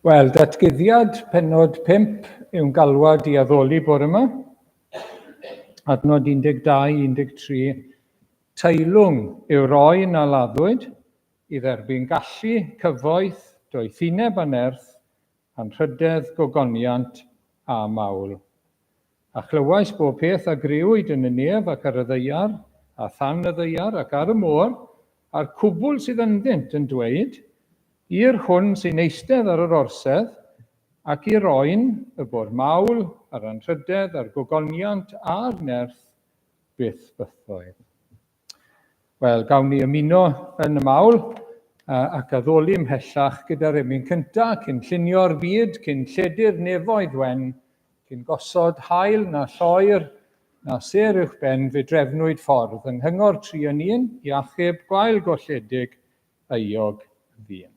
Wel, datguddiad pennod 5 yw'n galwad i addoli bore yma. Adnod 12, 13. Teilwng yw'r oen a laddwyd i dderbyn gallu, cyfoeth, doethineb a nerth, anrhydedd, gogoniant a mawl. A chlywais bob peth a grëwyd yn y nef ac ar y ddaear, a than y ddaear ac ar y môr, a'r cwbl sydd ynddynt yn dweud, I'r hwn sy'n eistedd ar yr orsedd, ac i'r oen, y bo'r mawl, a'r anrhydedd, a'r gogoniant, a'r nerth, byth bythoedd. Wel, gawn ni ymuno yn y mawl ac addoli ymhellach gyda'r emyn cyntaf, cyn llunio'r byd, cyn lledu'r nefoedd wen, cyn gosod haul na lloer na sêr uwch ben, fe drefnwyd ffordd yng nghyngor tri yn un i achub gwael golledig euog ddyn.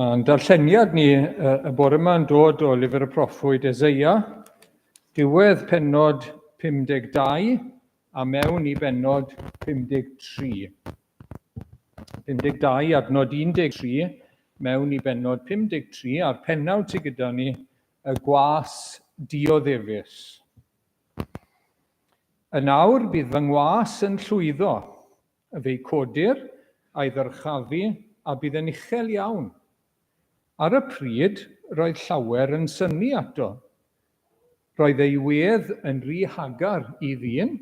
Mae'n darlleniad ni y bore yma yn dod o lyfr y proffwyd Eseia, diwedd pennod 52 a mewn i bennod 53. 52 adnod 13 mewn i bennod 53 a'r pennawd sydd gyda ni y gwas dioddefus. Yn awr bydd fy ngwas yn llwyddo, fe'i codir a'i ddyrchafu a bydd yn uchel iawn. Ar y pryd roedd llawer yn synnu ato. Roedd ei wedd yn rhy hagar i ddyn,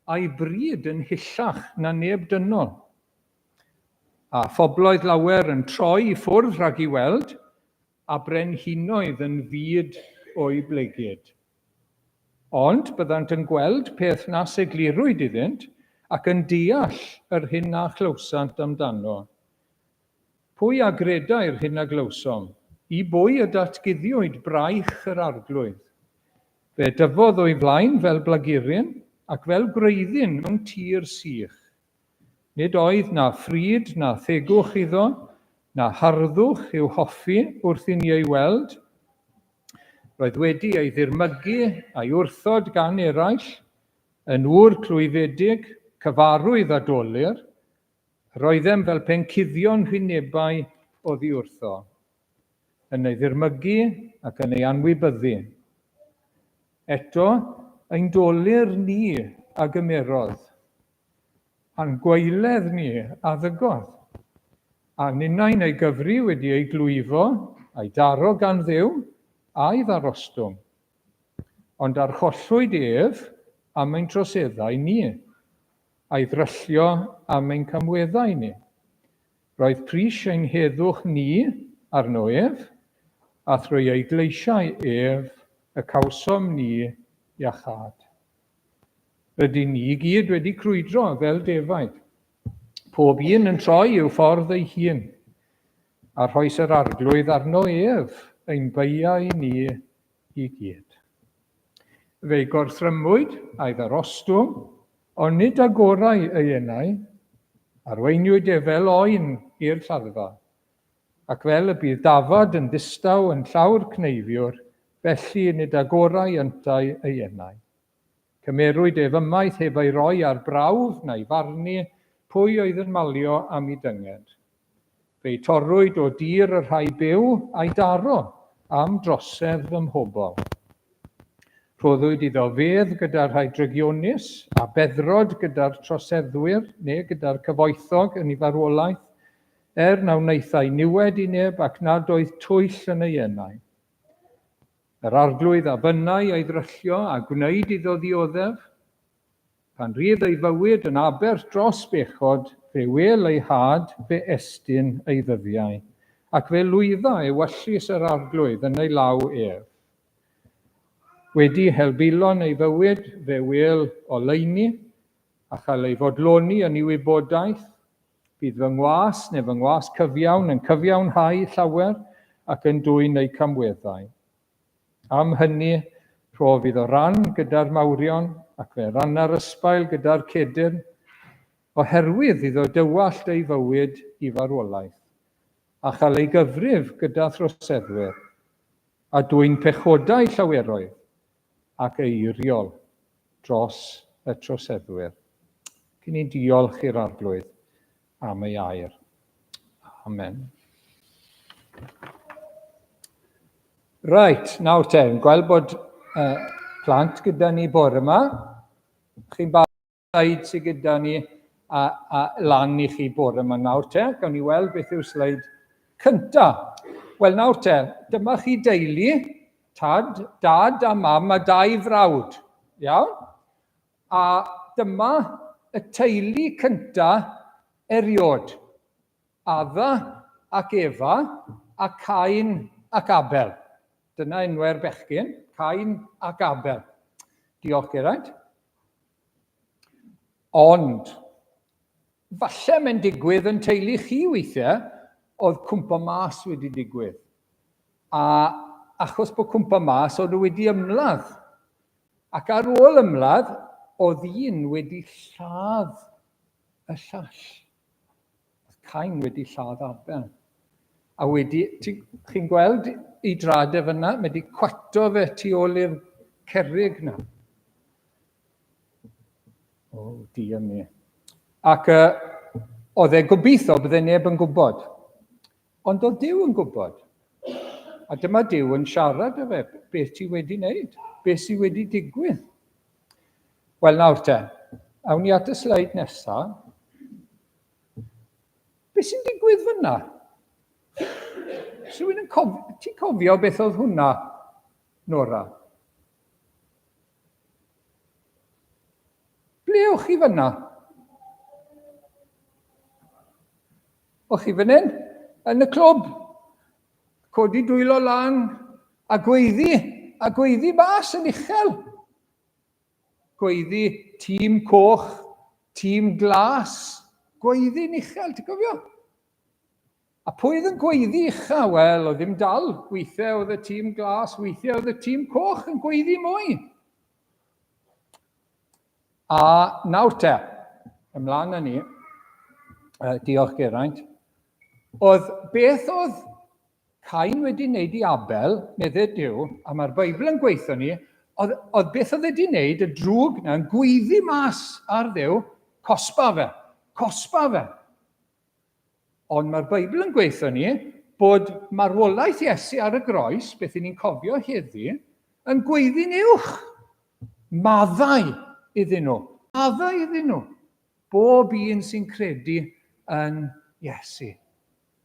a'i bryd yn hyllach na neb dynol. A phobloedd lawer yn troi i ffwrdd rhag ei weld, a brenhinoedd yn fud o'i blegid. Ond byddant yn gweld peth nas eglurwyd iddynt, ac yn deall yr hyn na chlywsant amdano. Pwy a gredai'r hyn a glywsom? I bwy y datguddiwyd braich yr Arglwydd? Fe dyfodd o'i flaen fel blaguryn, ac fel gwreiddyn mewn tir sych. Nid oedd na phryd na thegwch iddo, na harddwch i'w hoffi wrth i ni ei weld. Roedd wedi ei ddirmygu a'i wrthod gan eraill, yn ŵr clwyfedig, cyfarwydd â dolur. Roeddem fel pe'n cuddio'n hwynebau oddi wrtho, yn ei ddirmygu ac yn ei anwybyddu. Eto, ein dolur ni a gymerodd, a'n gwaeledd ni a ddygodd. A ninnau'n ei gyfri wedi ei glwyfo, a'i daro gan Dduw, a'i ddarostwng. Ond archollwyd ef am ein troseddau ni, a'i ddryllio am ein camweddau ni. Roedd pris ein heddwch ni arno ef, a thrwy ei gleisiau ef y cawsom ni iachâd. Rydyn ni i gyd wedi crwydro fel defaid, pob un yn troi i'w ffordd ei hun, a rhoes yr Arglwydd arno ef ein beiau ni i gyd. Fe'i gorthrymwyd a'i ddarostwng, ond nid agorau ei enau, arweiniwyd ef fel oen i'r lladdfa. Ac fel y bydd dafad yn ddistaw yn llaw'r cneifiwr, felly nid agorau yntau ei enau. Cymerwyd ef ymaith heb ei roi ar brawf na'i farnu pwy oedd yn malio am ei dynged. Fe'i torrwyd o dir y rhai byw a'i daro am drosedd fy mhobl. Rhoddwyd iddo fedd gyda'r rhai drygionus, a beddrod gyda'r troseddwyr neu gyda'r cyfoethog yn ei farwolaeth, er na wnaethai niwed i neb ac nad oedd twyll yn ei enau. Yr Arglwydd a fynnai ei ddryllio a gwneud iddo ddioddef. Pan rydd ei fywyd yn aberth dros bechod, fe wel ei had, fe estyn ei ddyddiau, ac fe lwydda ewyllys yr Arglwydd yn ei law ef. Wedi helbulon ei fywyd, fe wel oleuni, a chael ei fodloni yn ei wybodaeth, Bydd fy ngwas neu fy ngwas cyfiawn yn cyfiawnhau llawer ac yn dwyn eu camweddau. Am hynny, rhof iddo ran gyda'r mawrion, ac fe ranna'r ysbail gyda'r cedyrn, oherwydd iddo dywallt ei fywyd i farwolaeth, a chael ei gyfrif gyda throseddwyr, a dwyn pechodau llaweroedd, ac eiriol dros y troseddwyr. Cyn i diolch i'r Arglwydd am ei air. Amen. Reit, nawr te, yn gweld bod plant gyda ni bore yma. Chi'n sleid sydd gyda ni a lan i chi bore yma nawr te. Gawn ni weld beth yw'r sleid cynta. Wel nawr te, dyma chi deulu, tad, dad a mam a dau frawd. Iawn? A dyma y teulu cynta eriod. Adda ac Efa a Cain ac Abel. Dyna enwau'r bechgyn, Cain ac Abel. Diolch Geraint. Ond, falle mae'n digwydd yn teulu chi weithiau, oedd cwmpo mas wedi digwydd. A achos bod cwmpo mas, oedd nhw wedi ymladd. Ac ar ôl ymladd, oedd un wedi lladd y llall. Oedd Cain wedi lladd Abel. A wedi, chi'n gweld ei drad e fyna, mae wedi cwato fe tu ôl i'r cerrig na. O, oh, dear me. Ac oedd e gobeithio bydde neb yn gwybod. Ond oedd Duw yn gwybod. A dyma Duw yn siarad â fe, beth ti wedi wneud, beth sydd wedi digwydd. Wel nawr te, awn ni at y sleid nesaf. Beth sy'n digwydd fyna? Rhywun yn cof... Ti'n cofio beth oedd hwnna, Nora? Ble o'ch chi fyna? O'ch chi fan hyn? Yn y clwb? Codi dwylo lan a gweiddi, a gweiddi mas yn uchel. Gweiddi tîm coch, tîm glas, gweiddi'n uchel, ti'n cofio? A pwy oedd yn gweiddi ucha? Wel, oedd ddim dal. Weithiau oedd y tîm glas, weithiau oedd y tîm coch yn gweiddi mwy. A nawr te, ymlaen â ni, diolch Geraint, oedd beth oedd Cain wedi wneud i Abel, meddai Duw, a mae'r Beibl yn gweithio ni, oedd, oedd beth oedd wedi wneud, y drwg na, yn gweiddi mas ar Dduw, cosba fe, cosba fe. Ond mae'r Beibl yn gweithio ni bod marwolaeth Iesu ar y groes, beth i ni'n cofio heddi, yn gweiddi'n uwch. Maddau iddyn nhw. Maddau iddyn nhw. Bob un sy'n credu yn Iesu.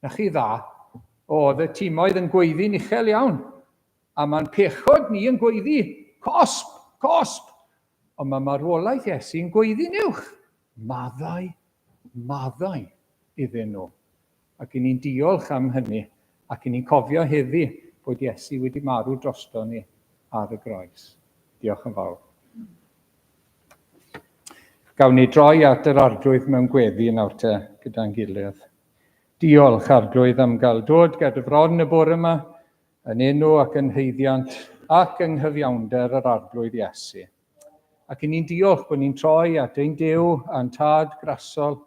Na chi dda. Oedd y timoedd yn gweiddi'n uchel iawn. A mae'n pechod ni yn gweiddi, cosb, cosb. Ond mae marwolaeth Iesu'n gweiddi'n uwch. Maddau, maddau iddyn nhw. Ac i ni'n diolch am hynny, ac i ni'n cofio heddi bod Iesu wedi marw drosto ni ar y groes. Diolch yn fawr. Gawn ni droi at yr Arglwydd mewn gweddi nawr te gyda'n gilydd. Diolch, Arglwydd, am gael dod ger dy fron y bore yma, yn enw ac yn haeddiant ac yng nghyfiawnder yr Arglwydd Iesu. Ac i ni'n diolch bod ni'n troi at ein Duw a'n Tad grasol,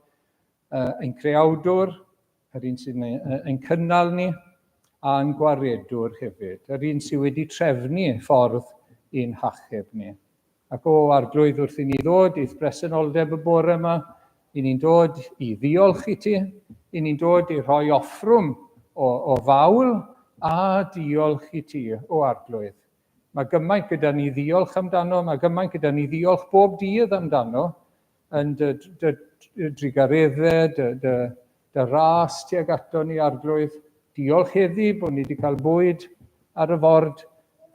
ein Creawdwr, yr un sy'n ein cynnal ni, a'n gwaredwr hefyd, yr un sydd wedi trefnu ffordd i'n hachub ni. Ac o, Arglwydd, wrth i ni ddod i'th bresenoldeb y bore yma, i ni'n dod i ddiolch i ti, i ni'n dod i rhoi offrwm o, o fawl a diolch i ti, o Arglwydd. Mae gymaint gyda ni ddiolch amdano, mae gymaint gyda ni ddiolch bob dydd amdano, yn dy, dy, dy drugareddau, dy, dy, dy ras tuag ato ni, Arglwydd. Diolch heddi bod ni wedi cael bwyd ar y ford,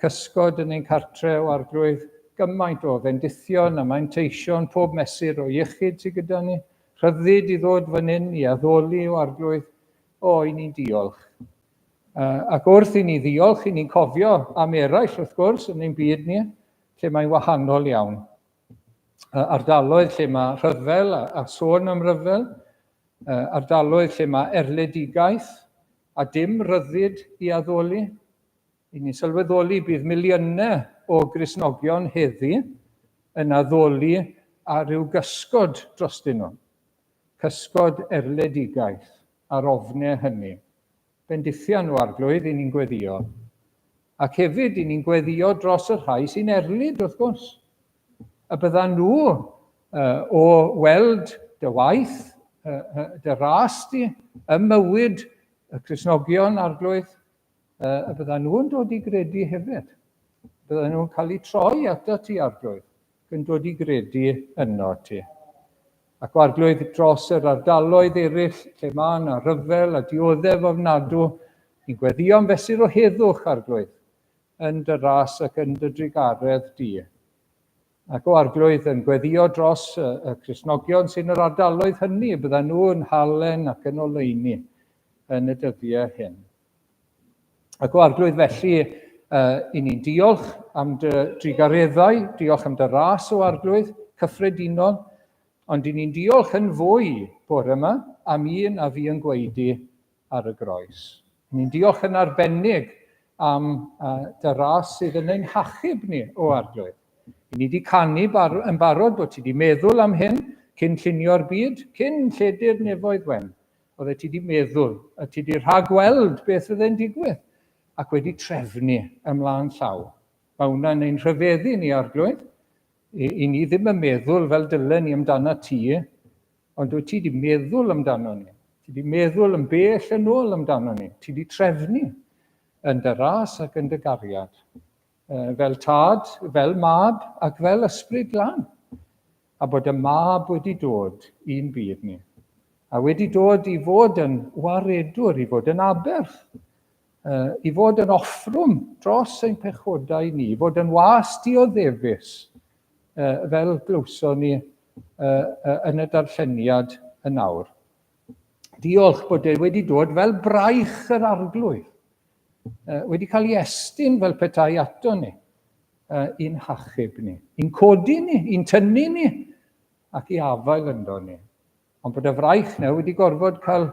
cysgod yn ein cartre o Arglwydd. Gymaint o fendithion a manteision pob mesur o iechyd sydd gyda ni. Rhyddid i ddod fan hyn i addoli o Arglwydd. O, i ni'n diolch. Ac wrth i ni ddiolch, i ni'n cofio am eraill, wrth gwrs, yn ein byd ni, lle mae'n wahanol iawn. Ardaloedd lle mae rhyfel a, a sôn am ryfel, ardaloedd lle mae erledigaeth a dim rhyddid i addoli. I ni'n sylweddoli bydd miliynau o Gristnogion heddi yn addoli ar ryw gysgod drostyn nhw. Cysgod erledigaeth a'r ofnau hynny. Bendithia nhw, Arglwydd, i ni'n gweddio. Ac hefyd, i ni'n gweddio dros y rhai sy'n erlid, wrth gwrs. Y byddan nhw uh, o weld dy waith, uh, dy ras di, ym mywyd y Cristnogion, Arglwydd, uh, y byddan nhw'n dod i gredu hefyd. Byddan nhw'n cael eu troi ato ti, Arglwydd. yn dod i gredu yno ti. Ac o Arglwydd dros yr ardaloedd eraill lle mae yna rhyfel a dioddef ofnadw, ni'n gweddio am fesur o heddwch, Arglwydd, yn dy ras ac yn dy drugaredd di. Ac o Arglwydd, yn gweddio dros y, y Cristnogion sy'n yr ardaloedd hynny, byddan nhw yn halen ac yn oleuni yn y dyddiau hyn. Ac o Arglwydd felly, uh, i ni'n diolch am dy drugareddau, diolch am dy ras o Arglwydd cyffredinol, ond i ni'n diolch yn fwy bore yma am un a fi yn gwaedu ar y groes. Ni'n diolch yn arbennig am uh, dy ras sydd yn ein hachub ni o Arglwydd. I ni wedi canu bar yn barod bod ti wedi meddwl am hyn cyn llunio'r byd, cyn lledu'r nefoedd wen. Oeddet ti 'di meddwl, a ti 'di rhagweld beth fydde'n digwydd, ac wedi trefnu ymlaen llaw. Mae hwnna'n ein rhyfeddu ni, Arglwydd. I, i ni ddim yn meddwl fel dylen ni amdano ti, ond wyt ti wedi meddwl amdano ni. Ti wedi meddwl yn bell yn ôl amdano ni. Ti wedi trefnu yn dy ras ac yn dy gariad. Fel tad, fel mab ac fel ysbryd glân. A bod y Mab wedi dod i'n byd ni, a wedi dod i fod yn waredwr, i fod yn aberth, i fod yn offrwm dros ein pechodau ni, i fod yn was dioddefus, fel glywson ni yn y darlleniad yn awr. Diolch bod e wedi dod fel braich yr Arglwydd, wedi cael ei estyn fel petai ato ni. i'n hachub ni, i'n codi ni, i'n tynnu ni, ac i afael ynddo ni. Ond bod y fraich na wedi gorfod cael,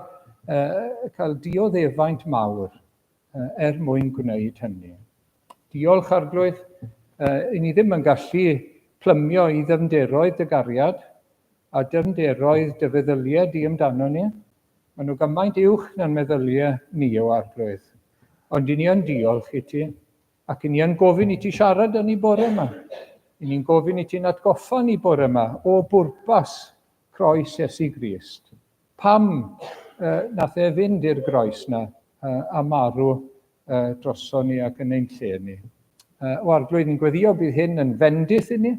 uh, cael dioddefaint mawr uh, er mwyn gwneud hynny. Diolch Arglwydd, uh, i ni ddim yn gallu plymio i ddyfnderoedd dy gariad a dyfnderoedd dy feddyliau di amdano ni. Maen nhw gymaint uwch na'n meddyliau ni o Arglwydd. Ond i ni yn diolch i ti Ac i ni yn gofyn i ti siarad â ni bore yma. I ni'n gofyn i ti'n atgoffa ni bore yma o bwrpas croes Iesu Grist. Pam uh, nath e fynd i'r groes na uh, a marw uh, droson ni ac yn ein lle ni. O Arglwydd, ni'n gweddio bydd hyn yn fendith i ni.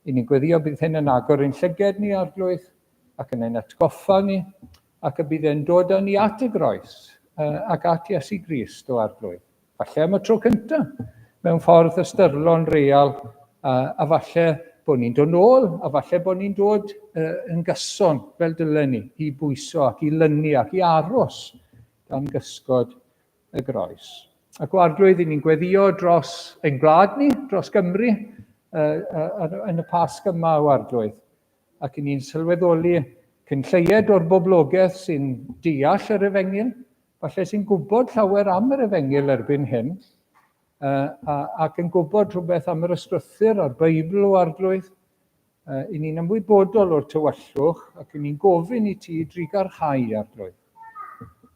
I ni'n gweddio bydd hyn yn agor ein llyged ni, Arglwydd, ac yn ein atgoffa ni, ac y bydd e'n dod â ni at y groes ac at Iesu Grist, o Arglwydd. Falle am y tro cyntaf, mewn ffordd ystyrlon real, a falle bod ni'n dod nôl, a falle bod ni'n dod yn gyson fel dylen ni, i bwyso ac i lynu ac i aros dan gysgod y groes. Ac o Arglwydd, i ni'n gweddio dros ein gwlad ni, dros Gymru, yn y Pasg yma o Arglwydd. Ac i ni'n sylweddoli cyn lleied o'r boblogaeth sy'n deall yr efengyl, falle sy'n gwybod llawer am yr efengyl erbyn hyn, ac yn gwybod rhywbeth am yr ysgrythur a'r Beibl o Arglwydd. I ni'n ymwybodol o'r tywyllwch ac i ni'n gofyn i ti drugarhau, Arglwydd.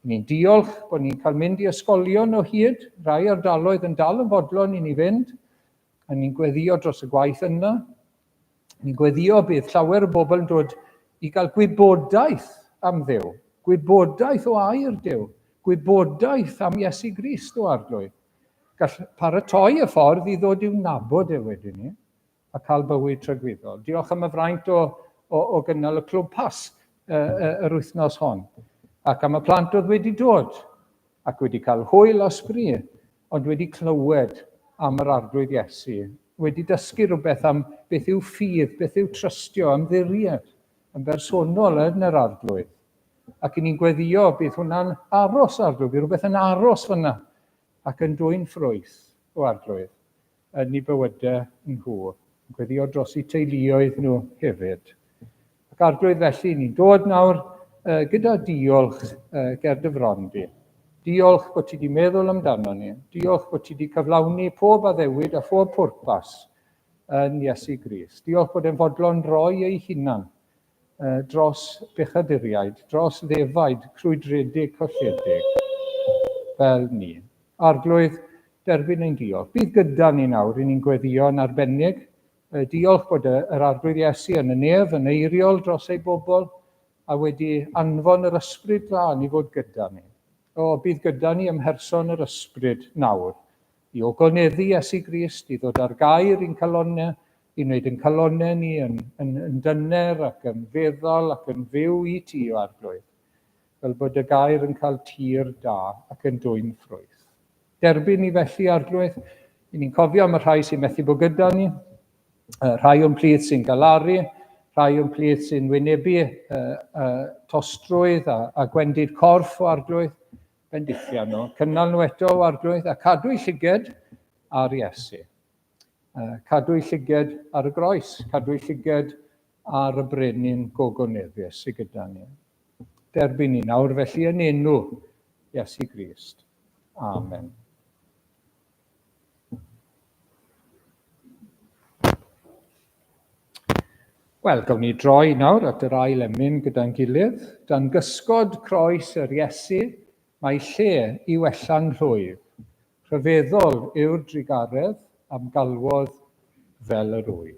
I ni'n diolch bod ni'n cael mynd i ysgolion o hyd, rhai ardaloedd yn dal yn fodlon i ni fynd, a ni'n gweddio dros y gwaith yna. Ni'n gweddio bydd llawer o bobl yn dod i gael gwybodaeth am Dduw, gwybodaeth o air Duw, gwybodaeth am Iesu Grist o Arglwydd. Gall paratoi y ffordd i ddod i'w nabod e wedyn ni a cael bywyd tragwyddol. Diolch am y fraint o, o, o gynnal y clwb Pasg yr wythnos hon ac am y plant oedd wedi dod ac wedi cael hwyl a sbri, ond wedi clywed am yr Arglwydd Iesu, wedi dysgu rhywbeth am beth yw ffydd, beth yw trystio, ymddiried yn bersonol yn yr Arglwydd. Ac i ni'n gweddio bydd hwnna'n aros, Arglwydd, bydd rhywbeth yn aros fyna ac yn dwyn ffrwyth o Arglwydd yn eu bywydau nhw, yn gweddio dros eu teuluoedd nhw hefyd. Ac Arglwydd felly, ni'n dod nawr uh, gyda diolch uh, ger dy fron di. Diolch bod ti wedi meddwl amdano ni. Diolch bod ti wedi cyflawni pob addewid a phob pwrpas yn Iesu Grist. Diolch bod e'n fodlon roi ei hunan uh, dros bechaduriaid, dros ddefaid crwydredig colledig fel ni. Arglwydd, derbyn ein diolch. Bydd gyda ni nawr, i ni'n gweddio yn arbennig. Diolch bod yr Arglwydd Iesu yn y nef, yn eiriol dros ei bobl, a wedi anfon yr Ysbryd Glân i fod gyda ni. O, bydd gyda ni ym mherson yr Ysbryd nawr, i ogoneddu Iesu Grist, i ddod â'r gair i'n calonnau, i wneud yn calonnau ni yn, yn, yn dyner ac yn feddal ac yn fyw i ti, o Arglwydd, fel bod y gair yn cael tir da ac yn dwyn ffrwyth. Derbyn ni felly, Arglwydd, i ni'n cofio am y rhai sy'n methu bod gyda ni, rhai o'n plith sy'n galaru, rhai o'n plith sy'n wynebu tostrwydd a, a gwendid corff o Arglwydd, bendithia nhw, cynnal nhw eto o Arglwydd a cadw eu llyged ar Iesu. Cadw eu llyged ar y groes, cadw eu llyged ar y brenin gogoneddus sydd gyda ni. Derbyn ni nawr felly yn enw Iesu Grist. Amen. Wel, gawn ni droi nawr at yr ail emyn gyda'n gilydd. Dan gysgod croes yr Iesu, mae lle i wella'n rhwydd. Rhyfeddol yw'r drugaredd am galwodd fel yr wyf.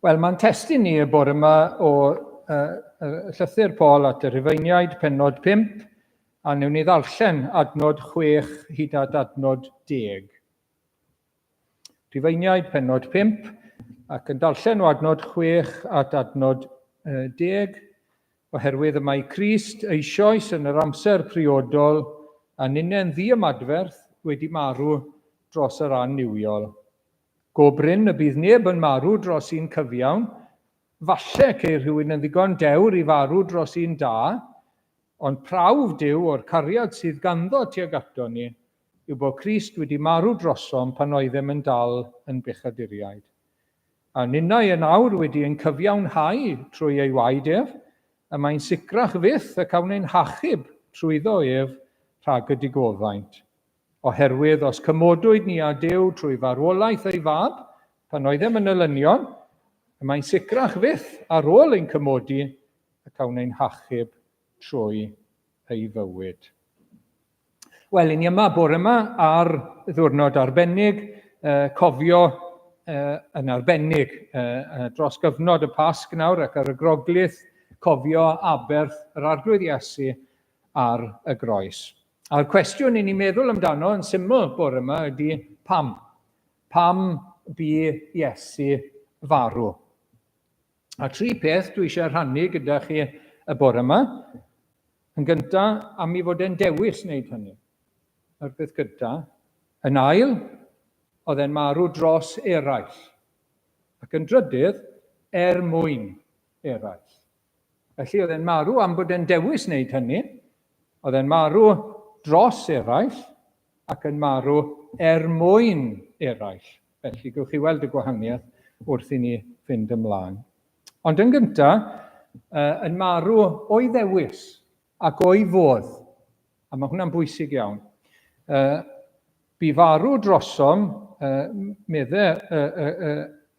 Wel, mae'n testun ni y bore yma o llythyr Paul at y Rhufeiniaid, pennod 5, a wnewn ni ddarllen adnod 6 hyd at adnod 10. Rhufeiniaid, pennod 5, ac yn darllen o adnod 6 at adnod 10, oherwydd y mae Crist eisoes yn yr amser priodol a ninne'n ddiymadferth wedi marw dros yr annuwiol. Go brin y bydd neb yn marw dros un cyfiawn, falle ceir rhywun yn ddigon dewr i farw dros un da, ond prawf Duw o'r cariad sydd ganddo tuag aton ni yw bod Crist wedi marw drosom pan oeddem yn dal yn bechaduriaid. A ninnau yn awr wedi ein cyfiawnhau trwy ei waed ef, y mae'n sicrach fyth y cawn ein hachub trwyddo ef rhag y digofaint. Oherwydd os cymodwyd ni â Duw trwy farwolaeth ei Fab, pan oeddem yn elynion, y mae'n sicrach fyth ar ôl ein cymodi y cawn ein hachub trwy ei fywyd. Wel, i ni yma bore yma ar ddiwrnod arbennig, cofio yn arbennig dros gyfnod y Pasg nawr ac ar y Groglith, cofio aberth yr Arglwydd Iesu ar y groes. A'r cwestiwn i ni meddwl amdano yn syml bore yma ydy pam? Pam bu Iesu farw? A tri peth dwi eisiau rhannu gyda chi y bore yma. Yn gyntaf, am i fod e'n dewis wneud hynny. Yr peth gyntaf. Yn ail, oedd e'n marw dros eraill. Ac yn drydydd, er mwyn eraill. Felly oedd e'n marw am bod e'n dewis wneud hynny. Oedd e'n marw dros eraill ac yn marw er mwyn eraill. Felly gewch chi weld y gwahaniaeth wrth i ni fynd ymlaen. Ond yn gyntaf, yn marw o'i ddewis ac o'i fodd. A mae hwnna'n bwysig iawn. Bu farw drosom, medde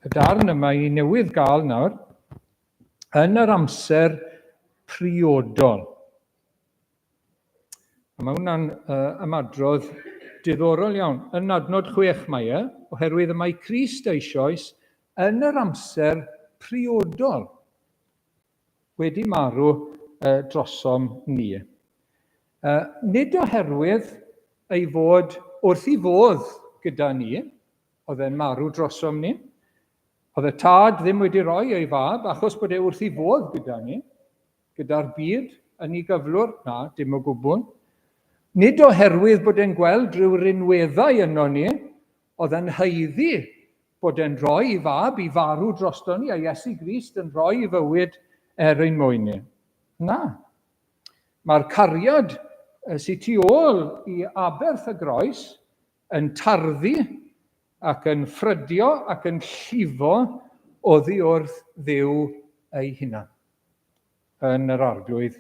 y darn yma i newydd gael nawr, yn yr amser priodol. A mae hwnna'n ymadrodd diddorol iawn. Yn adnod 6 mae e, oherwydd y mae Crist eisoes yn yr amser priodol wedi marw drosom ni. Nid oherwydd ei fod wrth ei fodd gyda ni, oedd e'n marw drosom ni, Oedd y tad ddim wedi rhoi ei fab achos bod e wrth ei fodd gyda ni, gyda'r byd yn ei gyflwr, na, dim o gwbl. Nid oherwydd bod e'n gweld rhyw rinweddau yno ni, oedd e'n haeddu bod e'n rhoi ei fab i farw drosto ni, a Iesu Grist yn rhoi ei fywyd er ein mwyn ni. Na. Mae'r cariad sydd tu ôl i aberth y groes yn tarddu ac yn ffrydio ac yn llifo oddi wrth Dduw ei hunan, yn yr Arglwydd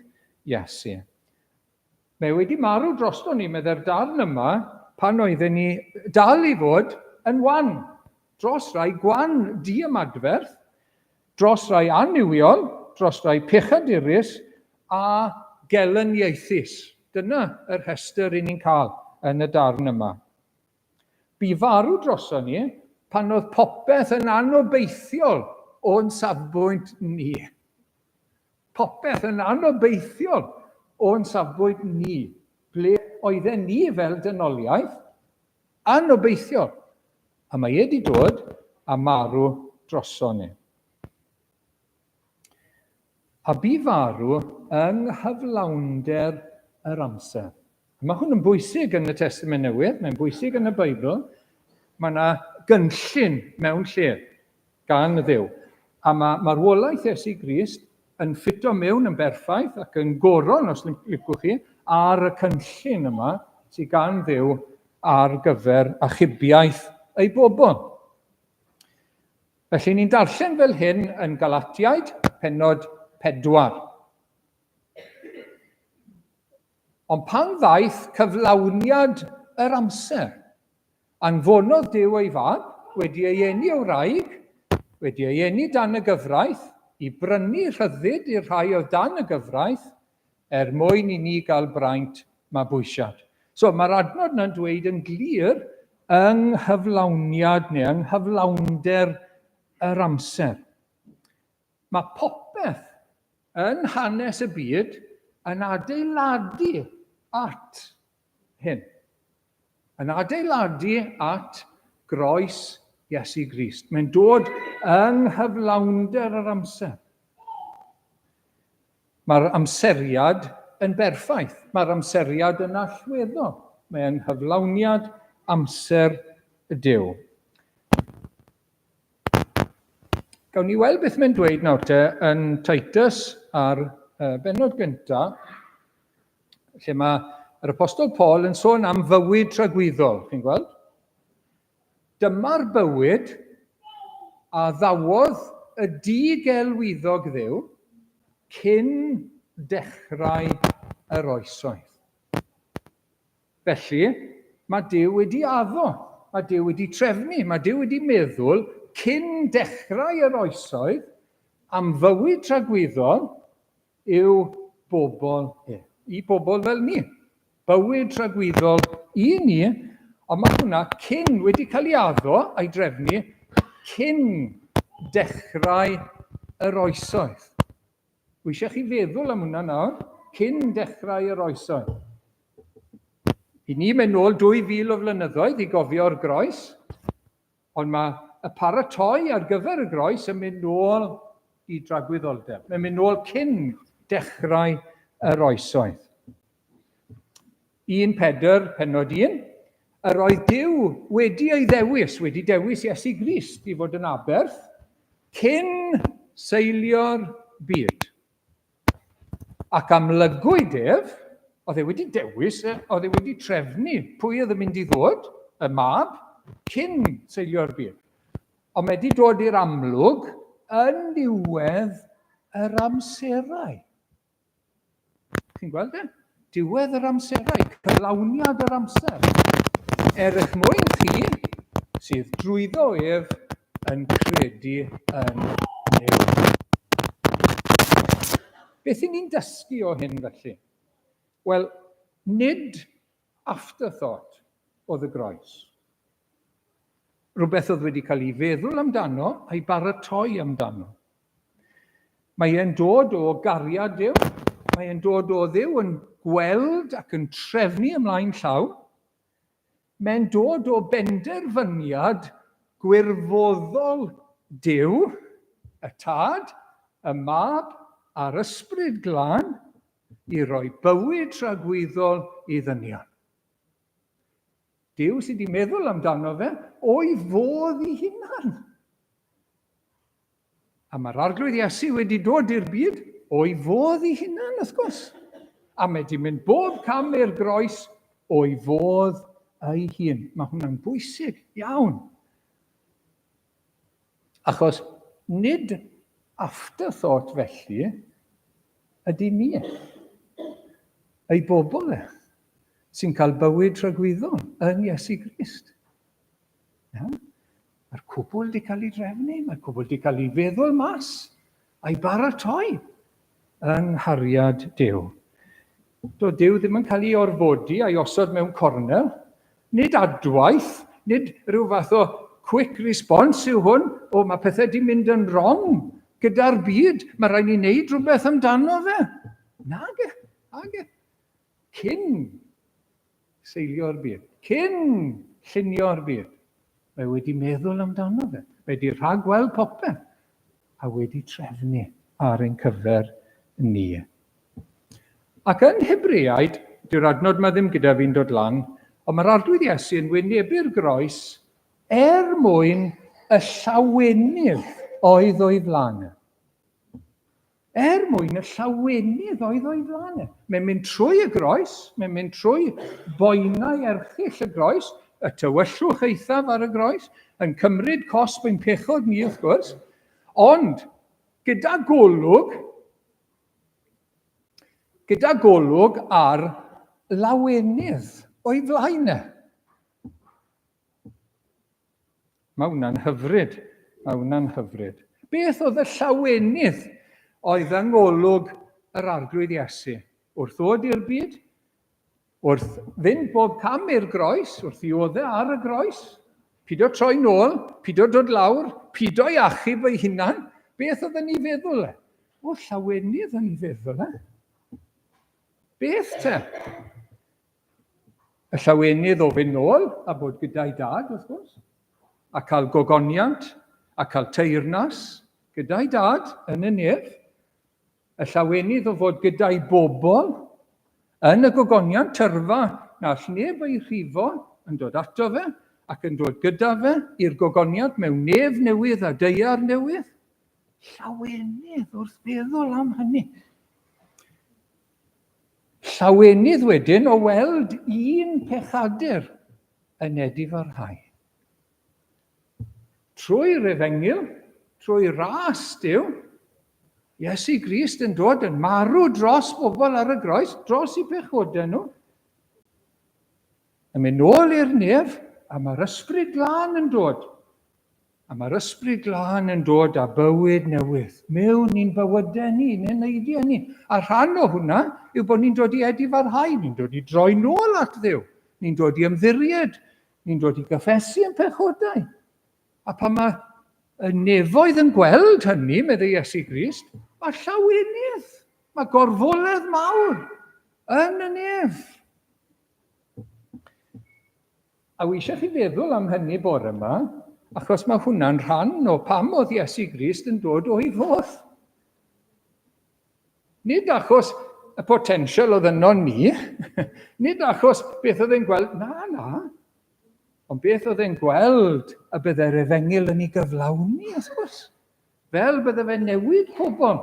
Iesu. Mae wedi marw drosto ni, meddai'r darn yma, pan oedden ni dal i fod yn wan, dros rai gwan diymadferth, dros rai annuwiol, dros rai pechadurus a gelyniaethus. Dyna yr rhestr i ni'n cael yn y darn yma. Bu farw droson ni pan oedd popeth yn anobeithiol o'n safbwynt ni. Popeth yn anobeithiol o'n safbwynt ni. Ble oedden ni fel dynoliaeth? Anobeithiol. A mae e wedi dod a marw droson ni. A bu farw yng nghyflawnder yr amser. A mae hwn yn bwysig yn y Testament Newydd, mae'n bwysig yn y Beibl. Mae yna gynllun mewn lle gan Dduw. A mae marwolaeth Iesu Grist yn ffito mewn yn berffaith ac yn goron, os licwch chi, ar y cynllun yma sydd gan Dduw ar gyfer achubiaeth ei bobl. Felly ni'n darllen fel hyn yn Galatiaid, pennod 4. Ond pan ddaeth cyflawniad yr amser, anfonodd Duw ei fab, wedi ei eni o wraig, wedi ei eni dan y gyfraith, i brynu rhyddid i'r rhai oedd dan y gyfraith, er mwyn i ni gael braint mabwysiad. So mae'r adnod yna'n dweud yn glir yng nghyflawniad neu yng nghyflawnder yr amser. Mae popeth yn hanes y byd yn adeiladu at hyn. Yn adeiladu at groes Iesu Grist. Mae'n dod yng nghyflawnder yr amser. Mae'r amseriad yn berffaith. Mae'r amseriad yn allweddol. Mae yng nghyflawniad amser y Duw. Gawn ni weld beth mae'n dweud nawr te yn Titus ar uh, benod gyntaf, lle mae yr Apostol Paul yn sôn am fywyd tragwyddol, chi'n gweld? Dyma'r bywyd a ddawodd y digelwyddog Dduw cyn dechrau yr oesoedd. Felly, mae Duw wedi addo, mae Duw wedi trefnu, mae Duw wedi meddwl cyn dechrau yr oesoedd am fywyd tragwyddol i'w bobl e, i bobl fel ni. Bywyd tragwyddol i ni, ond mae hwnna cyn wedi cael ei addo a'i drefnu cyn dechrau yr oesoedd. Wi eisiau chi feddwl am hwnna nawr, cyn dechrau yr oesoedd. I ni mynd nôl 2,000 o flynyddoedd i gofio'r groes, ond mae y paratoi ar gyfer y groes yn mynd nôl i dragwyddoldeb. Mae'n mynd nôl cyn dechrau yr oesoedd. 1 Pedr, pennod 1, Yr oedd Duw wedi ei ddewis, wedi dewis Iesu Grist i fod yn aberth, cyn seilio'r byd. Ac amlygwyd ef, oedd e wedi dewis, oedd e wedi trefnu pwy oedd yn mynd i ddod, y mab, cyn seilio'r byd. Ond mae wedi dod i'r amlwg yn niwedd yr amserau. Chi'n gweld e? Diwedd yr amserau, cyflawniad yr amser. Er eich mwyn chi, sydd drwyddo ef yn credu yn Nuw. Beth y'n ni'n dysgu o hyn felly? Wel, nid afterthought oedd y groes. Rhywbeth oedd wedi cael ei feddwl amdano a'i baratoi amdano. Mae e'n dod o gariad Duw, mae e'n dod o Dduw yn gweld ac yn trefnu ymlaen llaw. Mae'n dod o benderfyniad gwirfoddol Duw, y Tad, y Mab a'r Ysbryd Glân i roi bywyd tragwyddol i ddynion. Duw sydd wedi meddwl amdano fe o'i fodd i hunan. A mae'r Arglwydd Iesu wedi dod i'r byd o'i fodd i hunan, wrth gwrs. A mae wedi mynd bob cam i'r groes o'i fodd ei hun. Mae hwnna'n bwysig iawn. Achos nid afterthought felly ydy ni. Ei bobl e, sy'n cael bywyd tragwyddol yn Iesu Grist. Iawn? Mae'r cwbl wedi cael ei drefnu, mae'r cwbl wedi cael ei feddwl mas a'i baratoi yng nghariad Duw. Do Duw ddim yn cael ei orfodi a'i osod mewn cornel. Nid adwaith, nid rhyw fath o quick response yw hwn, o mae pethau wedi mynd yn wrong gyda'r byd, mae rhaid ni wneud rhywbeth amdano fe. Nage, nage. Cyn seilio'r byd, cyn llunio'r byd. Mae wedi meddwl amdano fe. Mae wedi rhagweld popeth a wedi trefnu ar ein cyfer ni. Ac yn Hebreaid, dyw'r adnod yma ddim gyda fi'n dod lan, ond mae'r Arglwydd Iesu yn wynebu'r groes er mwyn y llawenydd oedd o'i flaen. Er mwyn y llawenydd oedd o'i flaen e. Mae'n mynd trwy y groes, mae'n mynd trwy boenau erchyll y groes, y tywyllwch eithaf ar y groes, yn cymryd cosb ein pechod ni wrth gwrs, ond gyda golwg, gyda golwg ar lawenydd o'i flaen e. Mae hwnna'n hyfryd. Mae hwnna'n hyfryd. Beth oedd y llawenydd oedd yng ngolwg yr Arglwydd Iesu wrth ddod i'r byd, wrth fynd bob cam i'r groes, wrth i odde ar y groes, pido troi nôl, pido dod lawr, pido i achub ei hunan. Beth oedd yn ei feddwl e? O, llawenydd yn ei feddwl e. Beth te? Y llawenydd o fynd nôl a bod gyda'i dad, wrth gwrs, a cael gogoniant a cael teyrnas gyda'i dad yn y nef. Y llawenydd o fod gyda'i bobl yn y gogoniant, tyrfa na all neb ei rhifo yn dod ato fe ac yn dod gyda fe i'r gogoniant mewn nef newydd a daear newydd. Llawenydd wrth feddwl am hynny. Llawenydd wedyn o weld un pechadur yn edifarhau. Trwy'r efengyl, trwy ras Duw, Iesu Grist yn dod yn marw dros bobl ar y groes, dros i pechodau nhw. Yn mynd nôl i'r nef, a mae'r ysbryd glân yn dod. A mae'r Ysbryd Glân yn dod â bywyd newydd mewn i'n bywydau ni, i'n heneidiau ni. A rhan o hwnna yw bod ni'n dod i edifarhau, ni'n dod i droi nôl at Dduw, ni'n dod i ymddiried, ni'n dod i gyffesu yn pechodau. A pan mae y nefoedd yn gweld hynny, meddai Iesu Grist, mae llawenydd, mae gorfoledd mawr yn y nef. A wi eisiau chi feddwl am hynny bore yma, achos mae hwnna'n rhan o pam oedd Iesu Grist yn dod o'i fodd. Nid achos y potensial oedd yno ni, nid achos beth oedd e'n gweld, na, na, ond beth oedd e'n gweld y byddai'r efengyl yn ei gyflawni, wrth gwrs. Fel bydde fe'n newid pobl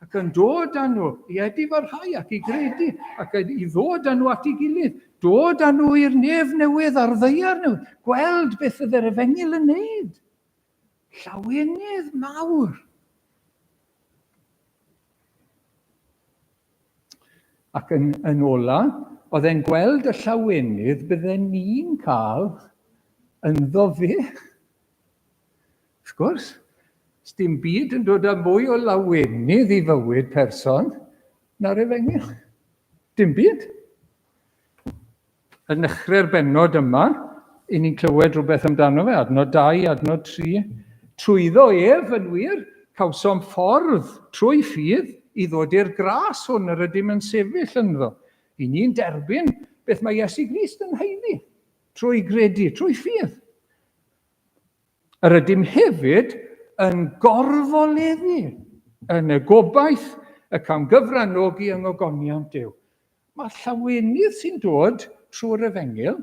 ac yn dod â nhw i edifarhau ac i gredu ac i ddod â nhw at ei gilydd, dod â nhw i'r nef newydd a'r ddaear newydd, gweld beth oedd yr efengyl yn neud. Llawenydd mawr. Ac yn, yn ola, oedd e'n gweld y llawenydd bydden ni'n cael ynddo fe. Wrth gwrs, dim byd yn dod â mwy o lawenydd i fywyd person na'r efengyl. Dim byd. Yn nechrau'r bennod yma, i ni'n clywed rhywbeth amdano fe, adnod 2, adnod 3. Trwyddo ef, yn wir, cawsom ffordd trwy ffydd i ddod i'r gras hwn yr ydym yn sefyll ynddo. I ni'n derbyn beth mae Iesu Grist yn haeddu, trwy gredu, trwy ffydd. Yr ydym hefyd yn gorfoleddu yn y gobaith y cawn gyfranogi yng ngogoniant Duw. Mae llawenydd sy'n dod trwy'r efengyl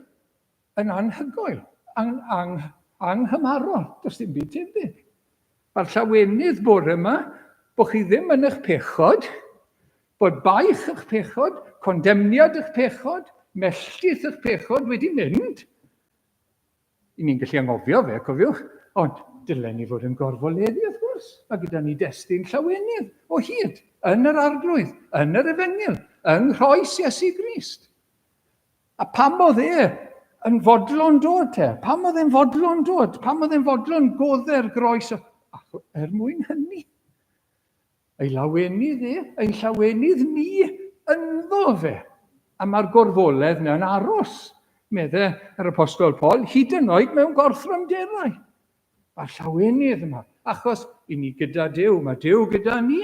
yn anhygoel, ang, ang, anghymarol, does dim byd tebyg. Mae'r llawenydd bore yma bod chi ddim yn eich pechod, bod baich eich pechod, condemniad eich pechod, melltith eich pechod wedi mynd, I ni'n gallu anghofio fe, cofiwch, ond dylen ni fod yn gorfoleddu, wrth gwrs. Mae gyda ni destun llawenydd o hyd yn yr Arglwydd, yn yr Efengyl, yng nghroes Iesu Grist. A pam oedd e yn fodlon dod te? Pam oedd e'n fodlon dod? Pam oedd e'n fodlon godde'r groes? Er mwyn hynny. Ei lawenydd e, ein llawenydd ni ynddo fe. A mae'r gorfoledd mewn aros, medde yr Apostol Paul, hyd yn oed mewn gorthrymderau. Mae'r llawenydd yma, achos i ni gyda Duw, mae Duw gyda ni.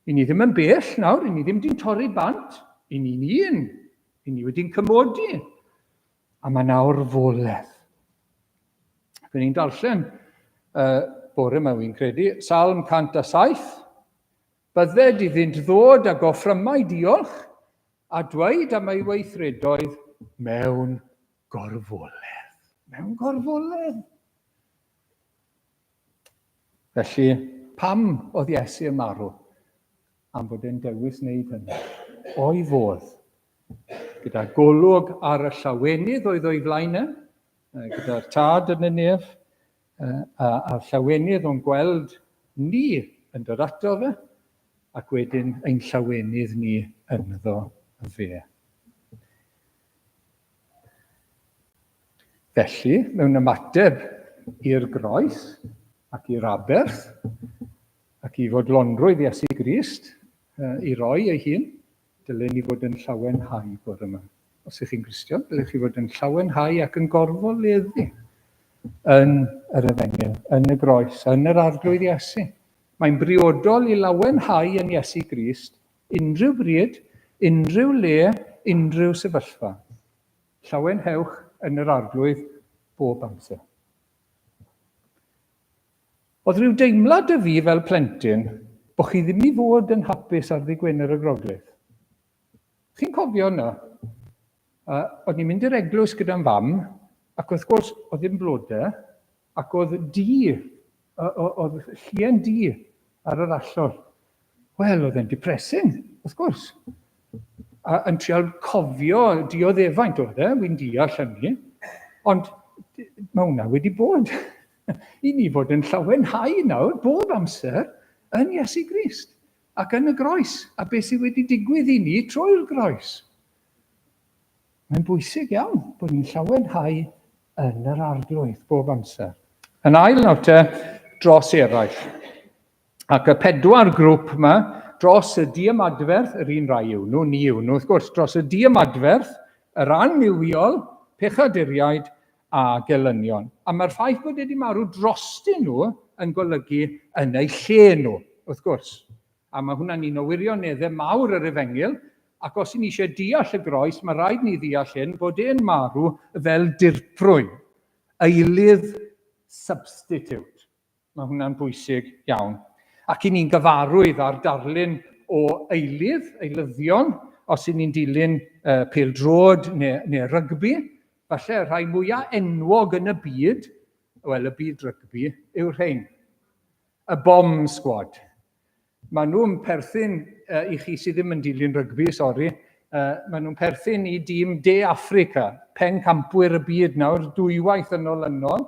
I ni ddim yn bell nawr, i ni ddim di'n torri bant, i ni'n un, i ni wedi'n cymodi. A mae yna orfoledd. Ac ni'n darllen bore yma, wy'n credu, Salm 107, Bydded iddynt ddod ag offrymau diolch a dweud am ei weithredoedd mewn gorfoledd. Mewn gorfoledd. Felly, pam oedd Iesu yn marw? Am fod e'n dewis wneud hynny. O'i fodd. Gyda golwg ar y llawenydd oedd o'i flaen e, gyda'r tad yn y nef, a'r llawenydd o'n gweld ni yn dod ato fe, ac wedyn ein llawenydd ni ynddo fe. Felly, mewn ymateb i'r groes ac i'r aberth ac i fodlonrwydd Iesu Grist i roi ei hun, dylen ni fod yn llawenhau bore yma. Os ych chi'n Gristion, dylech chi fod yn llawenhau ac yn gorfoleddu. yn yr Efengyl, yn y groes, yn yr Arglwydd Iesu. Mae'n briodol i lawenhau yn Iesu Grist unrhyw bryd, unrhyw le, unrhyw sefyllfa. Llawenhewch yn yr Arglwydd bob amser. Oedd rhyw deimlad 'da fi fel plentyn bod chi ddim i fod yn hapus ar ddydd Gwener y Groglith. Chi'n cofio hwnna? Uh, oedd ni'n mynd i'r eglwys gyda'n fam, ac wrth gwrs, oedd ddim blodau, ac oedd di, oedd llien di ar yr allor. Wel, oedd e'n depressing, wrth gwrs. A yn trial cofio dioddefaint oedd e, wy'n deall hynny, ond mae hwnna wedi bod. I ni fod yn llawenhau nawr, bob amser, yn Iesu Grist ac yn y groes, a beth sydd wedi digwydd i ni trwy'r groes. Mae'n bwysig iawn bod ni'n llawenhau yn yr Arglwydd bob amser. Yn ail nawr te, dros eraill. Ac y pedwar grŵp yma, dros y diamadferth, yr un rai yw nhw, ni yw nhw, wrth gwrs, dros y diamadferth, yr annuwiol, pechaduriaid a gelynion. A mae'r ffaith bod wedi marw drostyn nhw yn golygu yn eu lle nhw, wrth gwrs. A mae hwnna'n un o wirioneddau mawr yr Efengyl, ac os y'n ni eisiau deall y groes, mae rhaid ni ddeall hyn, bod e'n marw fel dirprwy, eilydd substitute. Mae hwnna'n bwysig iawn. Ac i ni'n gyfarwydd â'r darlun o eilydd, eilyddion, os y'n ni'n dilyn uh, pêl-droed neu, neu rygbi, falle y rhai mwyaf enwog yn y byd, wel, y byd rygbi, yw'r rhain. Y bomb squad. Maen nhw'n perthyn, uh, i chi sydd ddim yn dilyn rygbi, sori, uh, maen nhw'n perthyn i dîm De Affrica, pencampwyr y byd nawr, dwywaith yn olynol,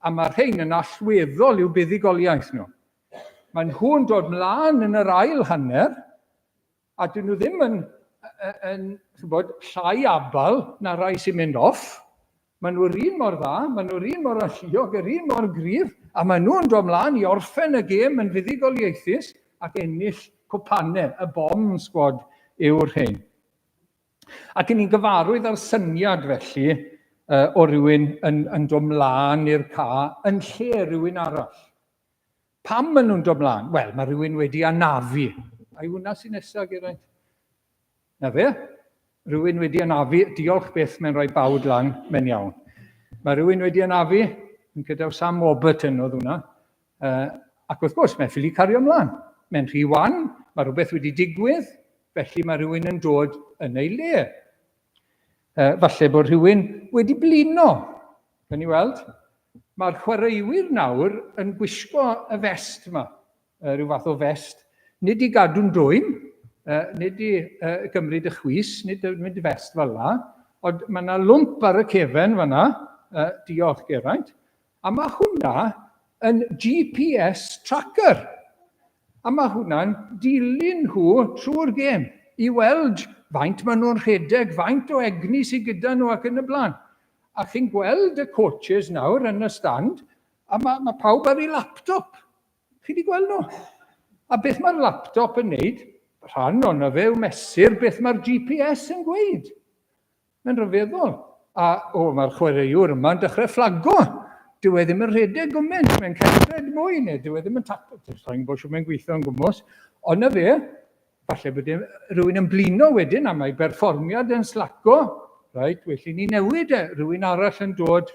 a mae'r rhain yn allweddol i'w buddugoliaeth nhw. Maen nhw'n dod mlaen yn yr ail hanner, A dyn nhw ddim yn, yn chybod, llai abal na rai sy'n mynd off. Maen nhw'r un mor dda, maen nhw'r un mor alluog, yr un mor gryf, a maen nhw'n dod mlaen i orffen y gêm yn fuddugoliaethus ac ennill cwpanau. Y bomb squad yw'r rhain. Ac yn ni'n gyfarwydd â'r syniad felly o rywun yn, yn dod mlaen i'r ca yn lle rhywun arall. Pam maen nhw'n dod mlaen? Wel, mae rhywun wedi anafu. Ai hwnna sy'n nesaf, Geraint? Na fe? Rhywun wedi anafu. Diolch byth, mae'n rhoi bawd lan, mae'n iawn. Mae rhywun wedi anafu, yn gydaw Sam Warburton oedd hwnna. Uh, ac wrth gwrs, mae'n ffili cario ymlaen. Mae'n rhy wan, mae rhywbeth wedi digwydd, felly mae rhywun yn dod yn ei le. Uh, falle bod rhywun wedi blino. Gan ni weld? Mae'r chwaraewyr nawr yn gwisgo y fest yma, uh, rhyw fath o fest, nid i gadw'n dwym, uh, nid i uh, gymryd y chwys, nid, nid y fest fel la, ond mae yna lwmp ar y cefen fanna, uh, diolch Geraint, A mae hwnna yn GPS tracker. A mae hwnna'n dilyn nhw trwy'r gêm i weld faint maen nhw'n rhedeg, faint o egni sydd gyda nhw ac yn y blaen. A chi'n gweld y coaches nawr yn y stand, a mae, mae pawb ar ei laptop. Chi wedi gweld nhw? A beth mae'r laptop yn neud? Rhan o'na fe yw mesur beth mae'r GPS yn gweud. Mae'n rhyfeddol. A, o, mae'r chwaraewr yma'n dechrau fflago. Dyw e ddim yn rhedeg gymaint, mae'n cerdded mwy, neu dyw e ddim yn taclo. Sa'n gwybod sut mae'n gweithio yn gwmws. Ond na fe, falle bod e, rhywun yn blino wedyn a mae berfformiad yn slaco. Reit, well i ni newid e. Rhywun arall yn dod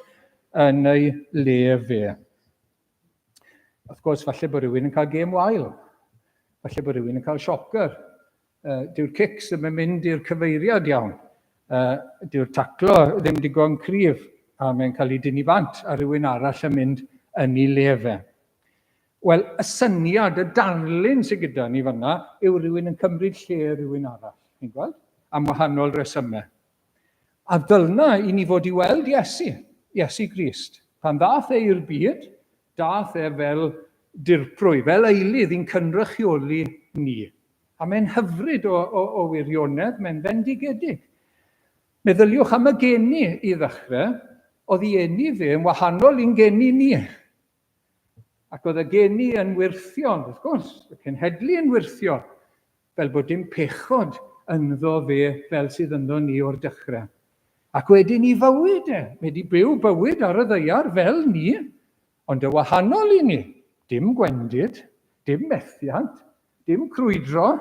yn ei le fe. Wrth gwrs, falle bod rhywun yn cael gêm wael. Falle bod rhywun yn cael shocker. Uh, dyw'r cics ddim yn mynd i'r cyfeiriad iawn. Uh, dyw'r taclo ddim digon cryf a mae'n cael ei dynnu bant a rhywun arall yn mynd yn ei le fe. Wel, y syniad, y darlun sydd gyda ni fanna yw rhywun yn cymryd lle rhywun arall. Chi'n gweld? Am wahanol resymau. A dylna i ni fod i weld Iesu, Iesu Grist. Pan ddath e i'r byd, dath e fel dirprwy, fel eilydd i'n cynrychioli ni. A mae'n hyfryd o, o, o wirionedd, mae'n fendigedig. Meddyliwch am y geni i ddechrau, oedd i eni fe yn wahanol i'n geni ni. Ac oedd y geni yn wyrthiol, wrth gwrs, y cenhedlu yn wyrthiol, fel bod dim pechod ynddo fe fel sydd ynddo ni o'r dechrau. Ac wedyn i fywyd e. Mae wedi byw bywyd ar y ddaear fel ni, ond y wahanol i ni. Dim gwendid, dim methiant, dim crwydro,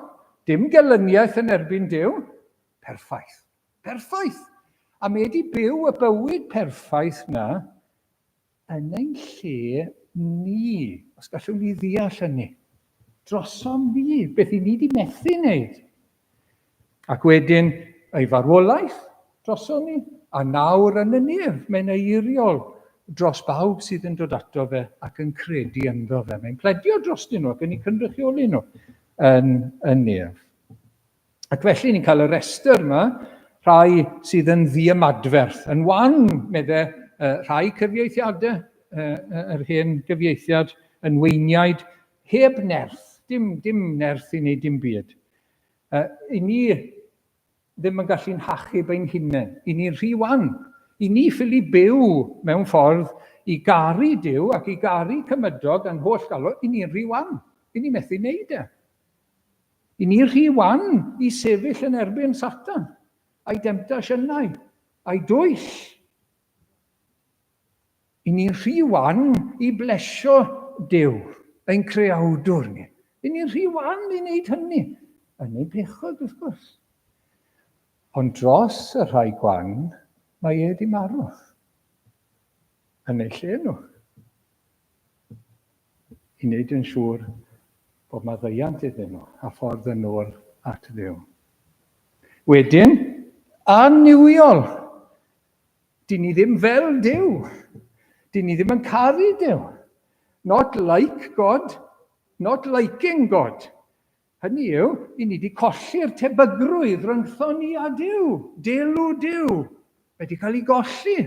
dim gelyniaeth yn erbyn Duw. Perffaith. Perffaith! A mae wedi byw y bywyd perffaith na yn ein lle ni, os gallwn ni ddeall hynny. Drosom ni, beth i ni wedi methu wneud. Ac wedyn, ei farwolaeth drosom ni, a nawr yn y nef, mae'n eiriol dros bawb sydd yn dod ato fe ac yn credu ynddo fe. Mae'n pledio drostyn nhw ac yn eu cynrychioli nhw yn y nef. Ac felly ni'n cael y rhestr yma, rhai sydd yn ddiymadferth, yn wan, medde rhai cyfieithiadau, yr hen gyfieithiad, yn weiniaid, heb nerth, dim, dim nerth i wneud dim byd. I ni ddim yn gallu'n hachub ein hunain, i ni'n rhy wan, i ni ffili byw mewn ffordd i garu Duw ac i garu cymydog a'n holl galon, i ni'n rhy wan, i ni methu wneud e. I ni rhy wan i sefyll yn erbyn Satan, a'i demtasiynau, a'i dwyll. I ni rhy wan i blesio Duw, ein creawdwr ni. I ni rhy wan i wneud hynny, yn ein pechod, wrth gwrs. Ond dros y rhai gwan, mae e wedi marw. Yn eu lle nhw. I wneud yn siŵr bod maddeuant iddyn nhw a ffordd yn ôl at Dduw. Wedyn, annuwiol. Dyn ni ddim fel Duw. Dyn ni ddim yn caru Duw. Not like God, not liking God. Hynny yw, i ni wedi colli'r tebygrwydd rhyngthon ni a Duw, delw Duw. Mae wedi cael ei golli.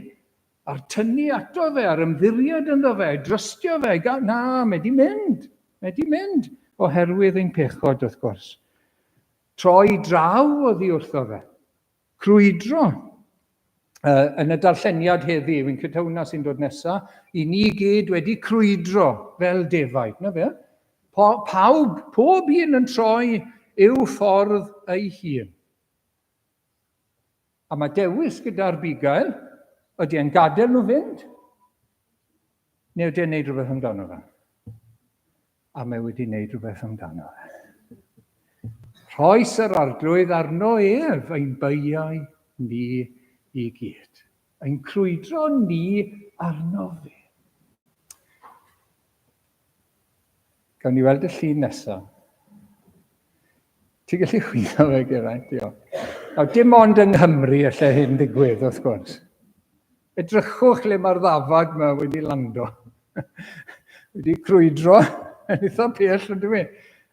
A'r tynnu ato fe, a'r ymddiried ynddo fe, drystio fe, ga, na, mae di mynd, mae di mynd, oherwydd ein pechod, wrth gwrs. Troi draw oddi wrtho fe, crwydro. Yn y darlleniad heddi, fi'n credu hwnna sy'n dod nesa, i ni gyd wedi crwydro fel defaid, na fe? Pawb, pob un yn troi i'w ffordd ei hun. A mae dewis gyda'r bugail, ydy e'n gadael nhw fynd, neu ydy e'n neud rhywbeth amdano fe? A mae wedi neud rhywbeth amdano fe. Rhoes yr arglwydd arno ef ein beiau ni i gyd. Ein crwydro ni arno fe. Gawn ni weld y llun nesaf. Ti'n gallu chwilio fe, Geraint? Diolch. Nawr, dim ond yng Nghymru allai hyn ddigwydd, wrth gwrs. Edrychwch le mae'r ddafad yma wedi lando. Wedi crwydro yn eitha pell, yn dwi?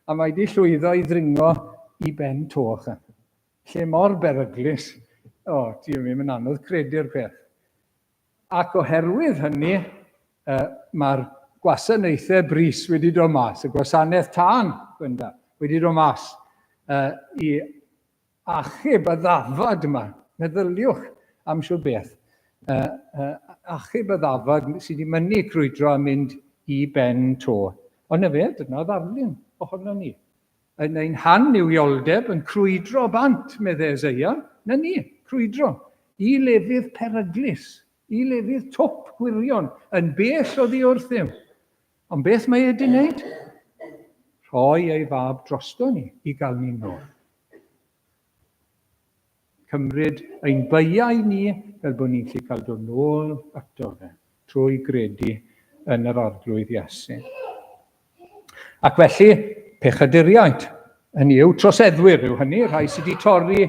A mae wedi llwyddo i ddringo i ben toch. Lle mor beryglus. O, oh, ti'n mi, mae'n anodd credu'r peth. Ac oherwydd hynny, mae'r gwasanaethau brys wedi dod mas, y gwasanaeth tân, Gwenda, wedi dod mas i achub y ddafad yma. Meddyliwch am siwr beth. Achub y ddafad sydd wedi mynnu crwydro a mynd i ben to. Ond na fe, dyna ddarlun ohono ni. Yn ein hannuwioldeb yn crwydro bant, medde Eseia. Na ni, crwydro. I lefydd peryglus, i lefydd twp gwirion, yn bell oddi wrth Dduw. Ond beth mae e 'di wneud? Rhoi ei fab drosto ni i gael ni nôl. Cymryd ein beiau ni fel bod ni'n gallu cael dod nôl ato fe trwy gredu yn yr Arglwydd Iesu. Ac felly, pechaduriaid, hynny yw troseddwyr yw hynny, rhai sydd wedi torri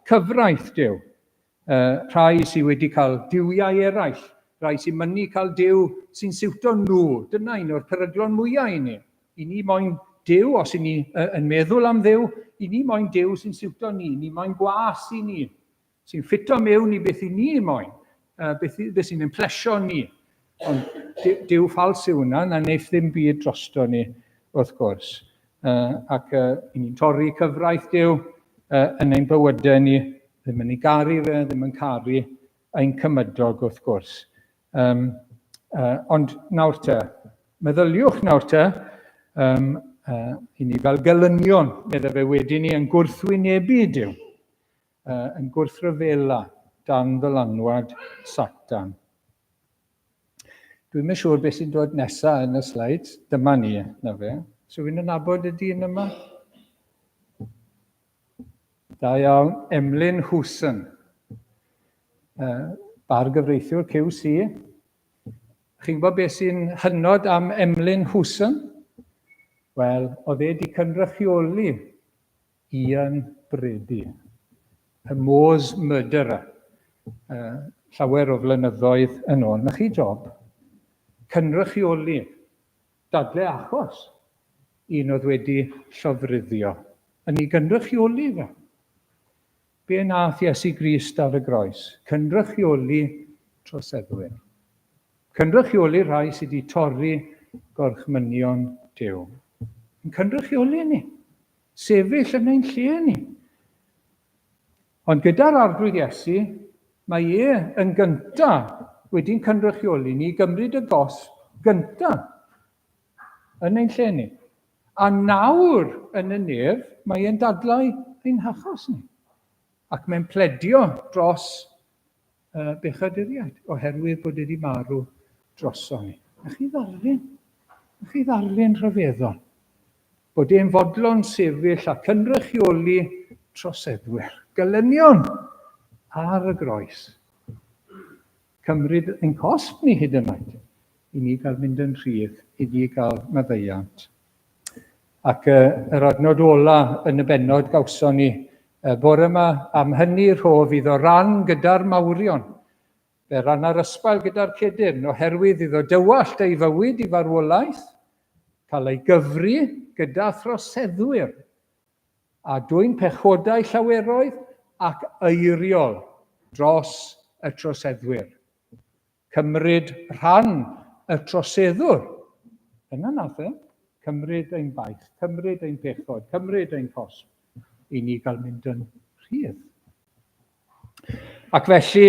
cyfraith Duw, rhai sydd wedi cael duwiau eraill, rhai sy'n mynnu cael Duw sy'n siwto nhw. Dyna un o'r peryglon mwyaf i ni. I ni moyn Duw, os i ni yn meddwl am Dduw, i ni moyn Duw sy'n siwto ni, ni moyn gwas i ni, sy'n ffito mewn i beth i ni moyn, beth, beth sy'n ein plesio ni. Ond Duw ffals yw hwnna, na wneith ddim byd drosto ni, wrth gwrs. Ac i ni'n torri cyfraith Duw yn ein bywydau ni, ddim yn ei garu fe, ddim yn caru ein cymydog, wrth gwrs. Um, ond nawr te, meddyliwch nawr te, um, i ni fel gelynion, meddai fe wedyn ni, yn gwrthwynebu Duw, yn gwrthryfela. dan ddylanwad Satan. Dwi'm yn siŵr beth sy'n dod nesa yn y slides. Dyma ni, na fe. So fi'n nabod y dyn yma? Da iawn, Emlyn Hooson. Bar gyfreithiwr QC. Chi'n gwybod beth sy'n hynod am Emlyn Hooson? Wel, oedd e wedi cynrychioli Ian Brady, y Moors Murderer, llawer o flynyddoedd yn ôl. Na chi job. Cynrychioli, dadle achos un oedd wedi llofruddio. Yn ei gynrychioli fe. Be nath Iesu Grist ar y groes? Cynrychioli troseddwyr. Cynrychioli rhai sydd wedi torri gorchmynion Duw. Yn cynrychioli ni. Sefyll yn ein lle ni. Ond gyda'r Arglwydd Iesu, mae e yn gynta wedi'n cynrychioli ni i gymryd y gosb gynta yn ein lle ni. A nawr yn y nef, mae e'n dadlau ein hachos ni. Ac mae'n pledio dros bechaduriaid, oherwydd bod wedi marw droso ni. Na chi ddarlun, na chi ddarlun rhyfeddol. Bod e'n fodlon sefyll a cynrychioli troseddwyr, gelynion ar y groes. Cymryd ein cosb ni hyd yn oed, i ni gael mynd yn rhydd, i ni gael maddeuant. Ac yr adnod ola yn y bennod gawson ni bore yma, am hynny rhof iddo ran gyda'r mawrion. Fe ranna'r ysbail gyda'r cedyrn, oherwydd iddo dywallt ei fywyd i farwolaeth, cael ei gyfri gyda throseddwyr, a dwyn pechodau llaweroedd ac eiriol dros y troseddwyr. Cymryd rhan y troseddwr. Dyna nath e. Cymryd ein baich, cymryd ein pechod, cymryd ein cosb, i ni gael mynd yn rhydd. Ac felly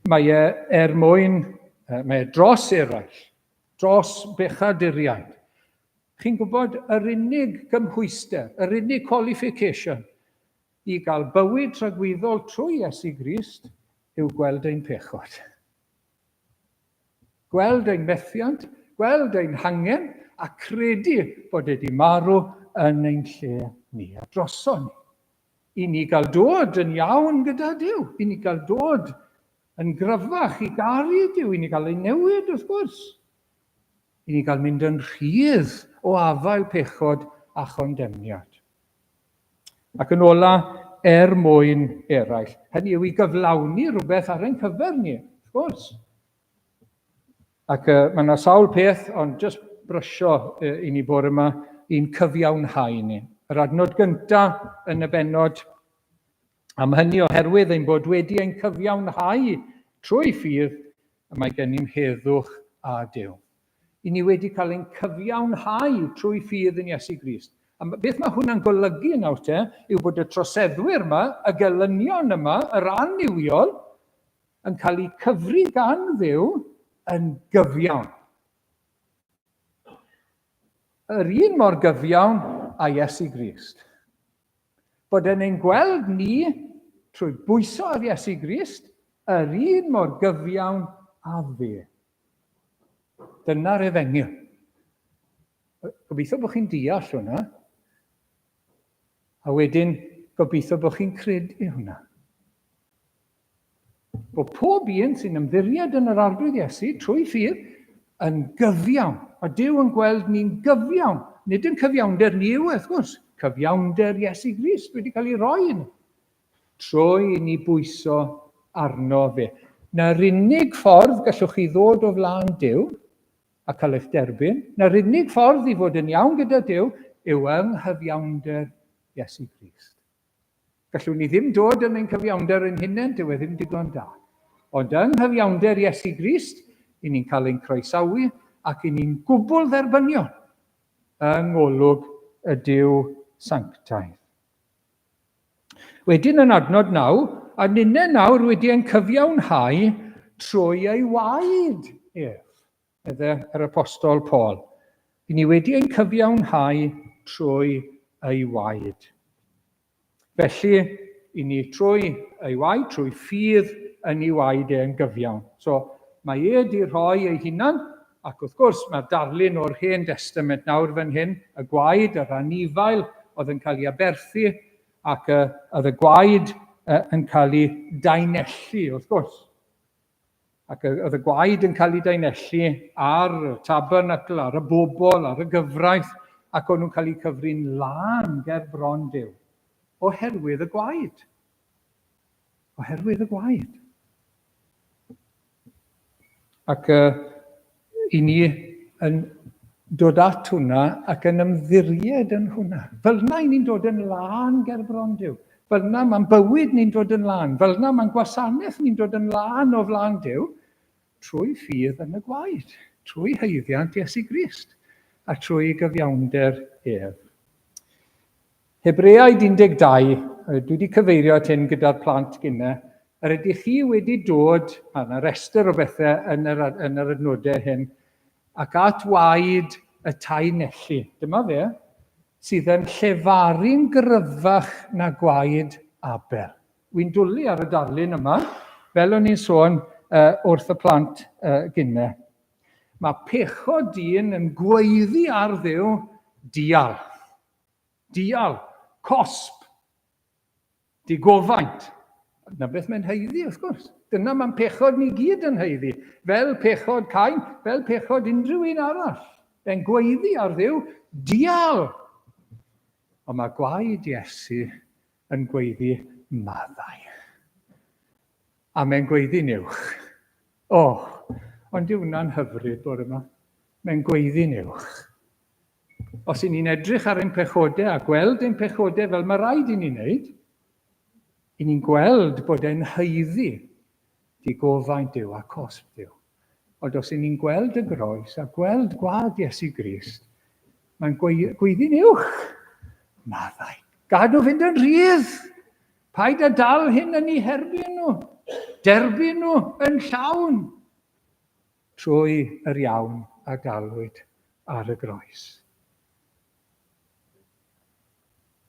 mae e er mwyn, mae e dros eraill, dros bechaduriaid. Chi'n gwybod yr unig gymhwyster, yr unig qualification i gael bywyd tragwyddol trwy Iesu Grist yw gweld ein pechod. Gweld ein methiant, gweld ein hangen a credu bod e wedi marw yn ein lle ni a droson ni. I ni gael dod yn iawn gyda Duw, i ni gael dod yn gryfach i garu Duw, i ni gael ei newid wrth gwrs. I ni gael mynd yn rhydd o afael pechod a chondemniad. Ac yn ola, er mwyn eraill. Hynny yw i gyflawni rhywbeth ar ein cyfer ni, wrth gwrs. Ac mae yna sawl peth, ond jyst brysio i ni bore yma, i'n cyfiawnhau ni. Yr adnod gyntaf yn y bennod, am hynny oherwydd ein bod wedi ein cyfiawnhau trwy ffydd, y mae gennym heddwch â Duw. I ni wedi cael ein cyfiawnhau trwy ffydd yn Iesu Grist. A beth mae hwnna'n golygu nawr te, yw bod y troseddwyr yma, y gelynion yma, yr annuwiol, yn cael eu cyfri gan Dduw yn gyfiawn. Yr un mor gyfiawn â Iesu Grist. Bod e'n ein gweld ni trwy bwyso ar Iesu Grist, yr un mor gyfiawn â fe. Dyna'r efengyl. Gobeithio bod chi'n deall hwnna. A wedyn, gobeithio bod chi'n credu hwnna. Bod pob un sy'n ymddiried yn yr Arglwydd Iesu trwy ffydd yn gyfiawn. A Duw yn gweld ni'n gyfiawn. Nid yn cyfiawnder ni yw e, wrth gwrs. Cyfiawnder Iesu Grist wedi cael ei roi i ni. Trwy i ni bwyso arno fe. Na'r unig ffordd gallwch chi ddod o flaen Duw a cael eich derbyn, na'r unig ffordd i fod yn iawn gyda Duw yw yng nghyfiawnder Iesu Grist. Gallwn ni ddim dod yn ein cyfiawnder ein hunain, dyw e ddim digon da. Ond yng nghyfiawnder Iesu Grist, i ni'n cael ein croesawu ac i ni'n gwbl dderbyniol yng ngolwg y Duw sanctaidd. Wedyn yn adnod 9, a ninne nawr wedi ein cyfiawnhau trwy ei waed ef, medde yr apostol Paul. I ni wedi ein cyfiawnhau trwy ei waed. Felly, i ni trwy ei waed, trwy ffydd yn ei waed e yn gyfiawn. So, mae e wedi rhoi ei hunan, ac wrth gwrs mae'r darlun o'r Hen Destament nawr fan hyn, y gwaed, yr anifail oedd yn cael ei aberthu, ac oedd y gwaed yn cael ei daenellu, wrth gwrs. Ac oedd y gwaed yn cael ei daenellu ar y tabernacl, ar y bobl, ar y gyfraith, ac o'n nhw'n cael eu cyfri'n lân ger bron Duw, oherwydd y gwaed. Oherwydd y gwaed. Ac uh, i ni yn dod at hwnna ac yn ymddiried yn hwnna. Fel yna i ni'n dod yn lân ger bron Duw. Fel yna mae'n bywyd ni'n dod yn lân. Fel yna mae'n gwasanaeth ni'n dod yn lân o flaen Duw trwy ffydd yn y gwaed, trwy haeddiant Iesu Grist a trwy gyfiawnder ef. Hebreaid 12, dwi wedi cyfeirio at hyn gyda'r plant gynne, yr ydych chi wedi dod, mae yna restr o bethau yn yr, yn yr adnodau hyn, ac at waed y taenellu. Dyma fe, sydd yn llefaru'n gryfach na gwaed Abel. Wy'n dwlu ar y darlun yma, fel o'n i'n sôn uh, wrth y plant uh, gynne. Mae pechod dyn yn gweiddi ar Dduw dial. Dial. Cosb. Digofaint. Na beth mae'n haeddu, wrth gwrs. Dyna mae'n pechod ni gyd yn haeddu. Fel pechod Cain, fel pechod unrhyw un arall. Fe'n gweiddi ar Dduw, dial! Ond mae gwaed Iesu yn gweiddi maddau. A mae'n gweiddi'n uwch. O, ond yw hwnna'n hyfryd bore yma. Mae'n gweiddi'n uwch. Os y'n ni'n edrych ar ein pechodau a gweld ein pechodau fel mae rhaid i ni wneud, i ni'n gweld bod e'n haeddu digofaint Duw a cosb Duw. Ond os y'n ni'n gweld y groes a gweld gwad Iesu Grist, mae'n gweiddi'n uwch. Maddau. Gad nhw fynd yn rhydd. Paid â dal hyn yn eu herbyn nhw. Derbyn nhw yn llawn. Trwy yr iawn a galwyd ar y groes.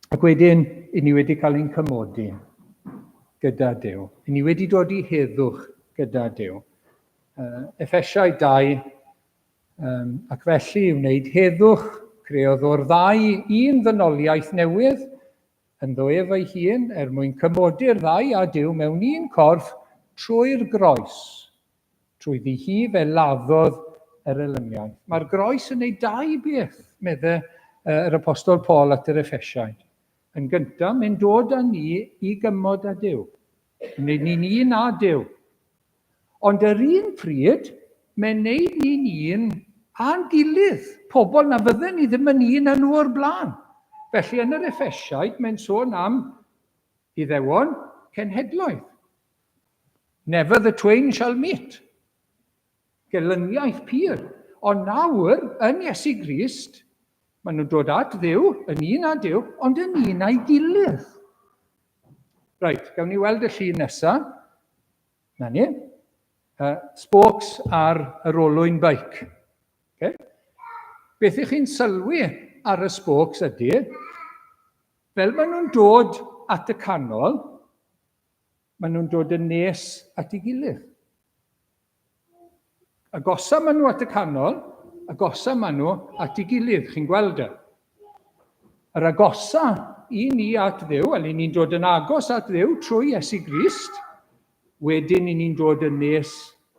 Ac wedyn, i ni wedi cael ein cymodi gyda Duw. I ni wedi dod i heddwch gyda Duw. Effesiau 2, um, ac felly i wneud heddwch, creodd o'r ddau un ddynoliaeth newydd, ynddo ef ei hun, er mwyn cymodi'r ddau â Duw mewn un corff trwy'r groes. Trwyddi hi fe laddodd yr elyniaeth. Mae'r groes yn ei dau beth, medde yr Apostol Paul at yr Effesiaid. Yn gyntaf, mae'n dod â ni i gymod â Duw. Yn wneud ni'n un â Duw. Ond yr un pryd, mae'n wneud ni'n un â'n gilydd, pobl na fydden ni ddim yn un â nhw o'r blaen. Felly yn yr Effesiaid, mae'n sôn am Iddewon cenhedloedd. Never the twain shall meet. Gelyniaeth pur. Ond nawr, yn Iesu Grist, maen nhw'n dod at Dduw, yn un â Duw, ond yn un â'i gilydd. Reit, gawn ni weld y llun nesaf. Na ni. Spokes ar yr olwyn beic. Okay. Beth ych chi'n sylwi ar y spokes ydy, fel maen nhw'n dod at y canol, Maen nhw'n dod yn nes at ei gilydd. Agosa maen nhw at y canol, agosa maen nhw at ei gilydd. Chi'n gweld e? Yr agosa i ni at Dduw, wel, i ni'n dod yn agos at Dduw trwy Iesu Grist, wedyn i ni'n dod yn nes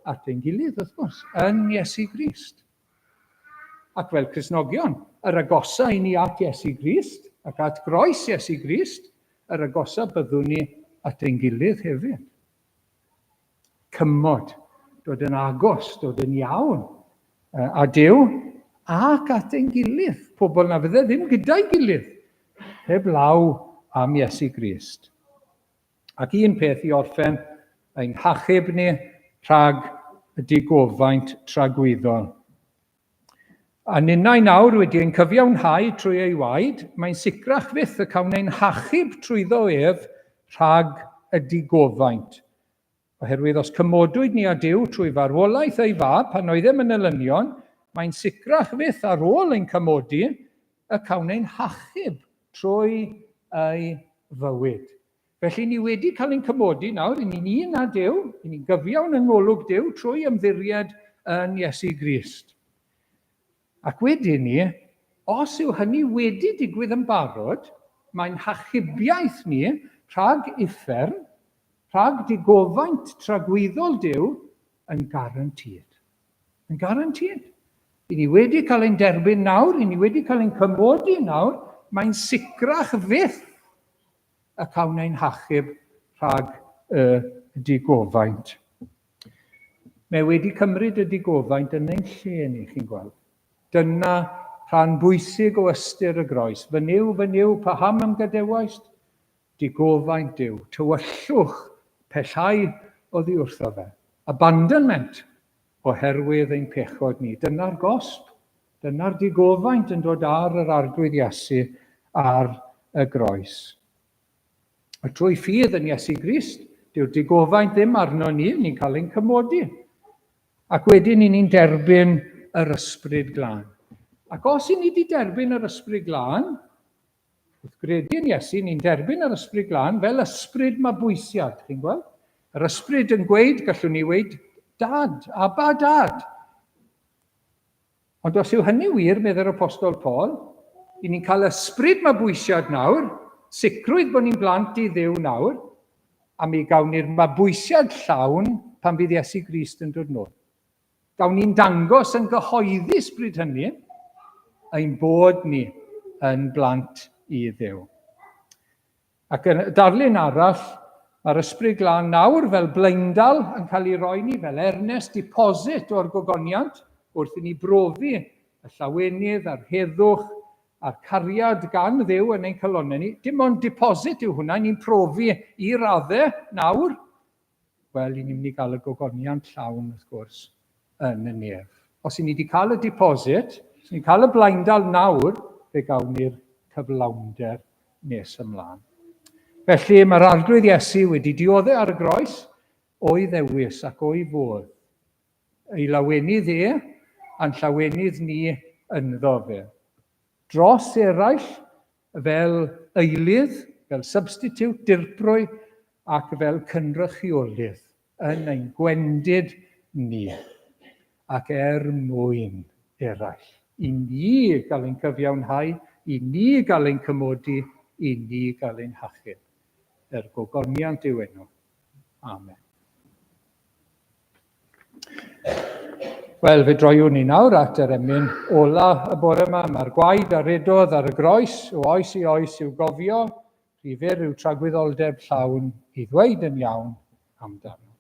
at ein gilydd, wrth gwrs, yn Iesu Grist. Ac fel Cristnogion, yr agosa i ni at Iesu Grist ac at groes Iesu Grist, yr agosa byddwn ni at ein gilydd hefyd. Cymod, dod yn agos, dod yn iawn a Duw ac at ein gilydd, pobl na fydde ddim gyda'i gilydd, heb law am Iesu Grist. Ac un peth i orffen, ein hachub ni rhag y digofaint tragwyddol. A ninnau nawr wedi ein cyfiawnhau trwy ei waed, mae'n sicrach fyth y cawn ein hachub trwyddo ef rhag y digofaint. Oherwydd os cymodwyd ni â Duw trwy farwolaeth ei fab pan oeddem yn elynion, mae'n sicrach fyth ar ôl ein cymodi y cawn ein hachub trwy ei fywyd. Felly ni wedi cael ein cymodi nawr, i ni'n un â Duw, i ni'n gyfiawn yng ngolwg Duw trwy ymddiried yn Iesu Grist. Ac wedyn ni, os yw hynny wedi digwydd yn barod, mae'n hachubiaeth ni rhag uffern, rhag digofaint tragwyddol Duw yn guaranteed. Yn guaranteed. I ni wedi cael ein derbyn nawr, i ni wedi cael ein cymodi nawr, mae'n sicrach fyth y cawn ein hachub rhag y digofaint. Mae wedi cymryd y digofaint yn ein lle ni, chi'n gweld. Dyna rhan bwysig o ystyr y groes. Fy Nuw, fy Nuw, paham a'm gadewaist? Digofaint Duw, tywyllwch, pellhau oddi wrtho fe. Abandonment, oherwydd ein pechod ni. Dyna'r gosb, dyna'r digofaint yn dod ar yr Arglwydd Iesu ar y groes. A trwy ffydd yn Iesu Grist, dyw'r digofaint ddim arno ni, ni'n cael ein cymodi. Ac wedyn ni'n derbyn yr Ysbryd Glân. Ac os i ni wedi derbyn yr Ysbryd Glân, Wrth gredu yn Iesu, ni'n derbyn yr Ysbryd Glân fel ysbryd mabwysiad, chi'n gweld? Yr ysbryd yn gweud, gallwn ni weud, Dad, Abba Dad. Ond os yw hynny wir, meddai'r Apostol Paul, i ni'n cael ysbryd mabwysiad nawr, sicrwydd bod ni'n blant i Dduw nawr, a mi gawn ni'r mabwysiad llawn pan fydd Iesu Grist yn dod nôl. Gawn ni'n dangos yn gyhoeddus bryd hynny ein bod ni yn blant i Dduw. Ac yn darlun arall, mae'r Ysbryd Glân nawr fel blaendal yn cael ei roi ni fel ernes deposit o'r gogoniant wrth i ni brofi y llawenydd a'r heddwch a'r cariad gan Dduw yn ein calonnau ni. Dim ond deposit yw hwnna, ni'n profi i raddau nawr, Wel, i ni'n mynd i gael y gogoniant llawn, wrth gwrs, yn y nef. Os i ni wedi cael y deposit, os ni'n cael y blaendal nawr, fe gawn ni'r cyflawnder nes ymlaen. Felly mae'r Arglwydd Iesu wedi dioddef ar y groes o'i ddewis ac o'i fodd. Ei lawenydd e a'n llawenydd ni ynddo fe. Dros eraill, fel eilydd, fel substitute, dirprwy, ac fel cynrychiolydd yn ein gwendid ni, ac er mwyn eraill, i ni gael ein cyfiawnhau, i ni gael ein cymodi, i ni gael ein hachub. Er gogoniant yw enw. Amen. Wel, fe droiwn ni nawr at yr emyn ola y bore yma. Mae'r gwaed a redodd ar y groes o oes i oes i'w gofio. Rhy fyr yw tragwyddoldeb llawn i ddweud yn iawn amdano.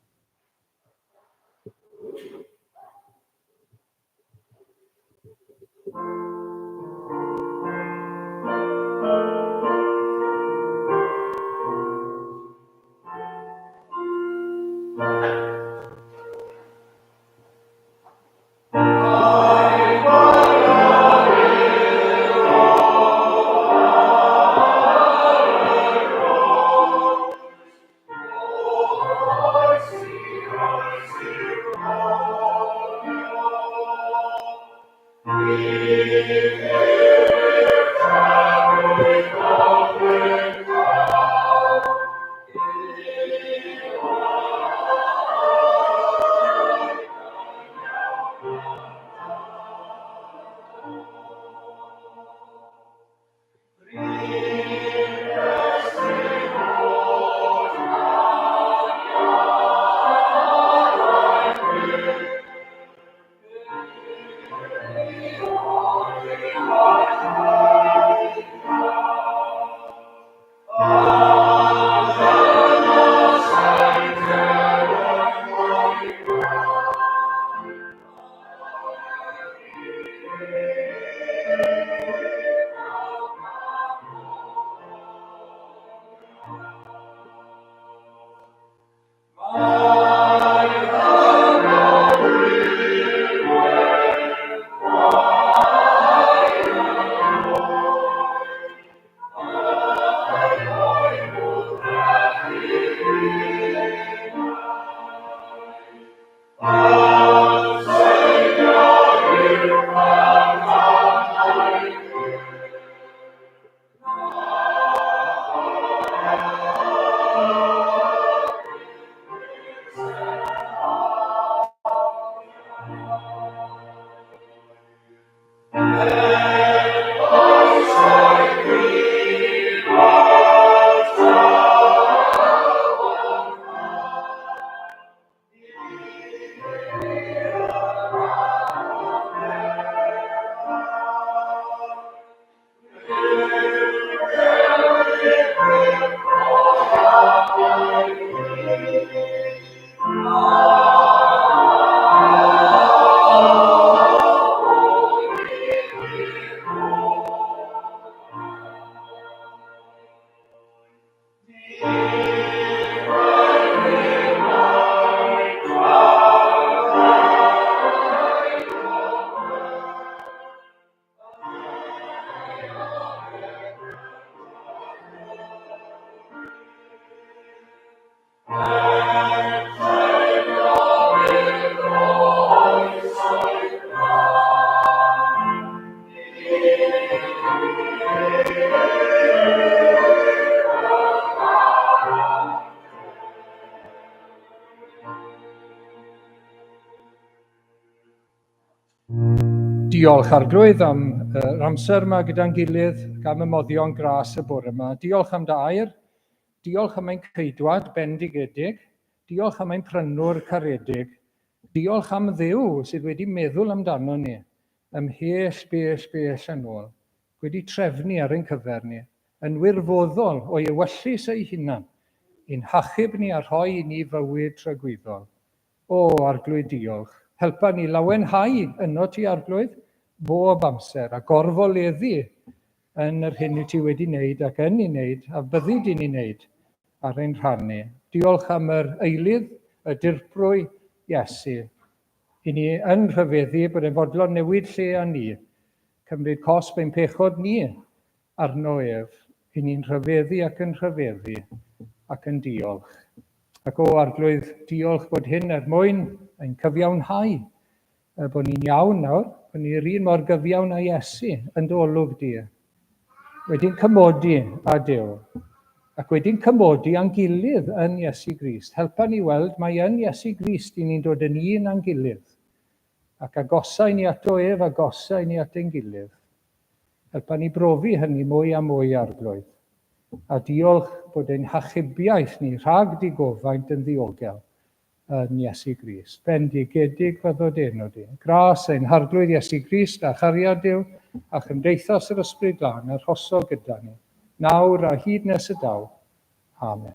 Diolch Arglwydd am yr amser yma gyda'n gilydd, gan y moddion gras y bore yma. Diolch am dy air, diolch am ein ceidwad bendigedig, diolch am ein prynwr caredig, diolch am Dduw sydd wedi meddwl amdano ni ymhell bell bell yn ôl, wedi trefnu ar ein cyfer ni, yn wirfoddol o'i ewyllys ei hunan, i'n hachub ni a rhoi i ni fywyd tragwyddol. O, Arglwydd, diolch. Helpa ni lawenhau yno ti, Arglwydd, bob amser, a gorfoleddu yn yr hyn wyt ti wedi wneud ac yn ei wneud, a byddi di'n ei wneud ar ein rhan ni. Diolch am yr eilydd, y dirprwy, Iesu. I ni yn rhyfeddu bod e'n fodlon newid lle â ni, cymryd cosb ein pechod ni arno ef. I ni'n rhyfeddu ac yn rhyfeddu ac yn diolch. Ac o Arglwydd, diolch bod hyn er mwyn ein cyfiawnhau, bod ni'n iawn nawr, bod ni'r un mor gyfiawn â Iesu yn dy olwg di. Wedi'n cymodi â Duw, ac wedi'n cymodi â'n gilydd yn Iesu Grist. Helpa ni weld mai yn Iesu Grist i ni'n dod yn un â'n gilydd, ac agosau ni ato ef, agosau ni at ein gilydd. Helpa ni brofi hynny mwy a mwy, Arglwydd. A diolch bod ein hachubiaeth ni rhag digofaint yn ddiogel yn Iesu Grist. Bendigedig fyddo dy enw di. Gras ein Harglwydd Iesu Grist a chariad Duw a chymdeithas yr Ysbryd Glân arhoso gyda ni, nawr a hyd nes y daw. Amen.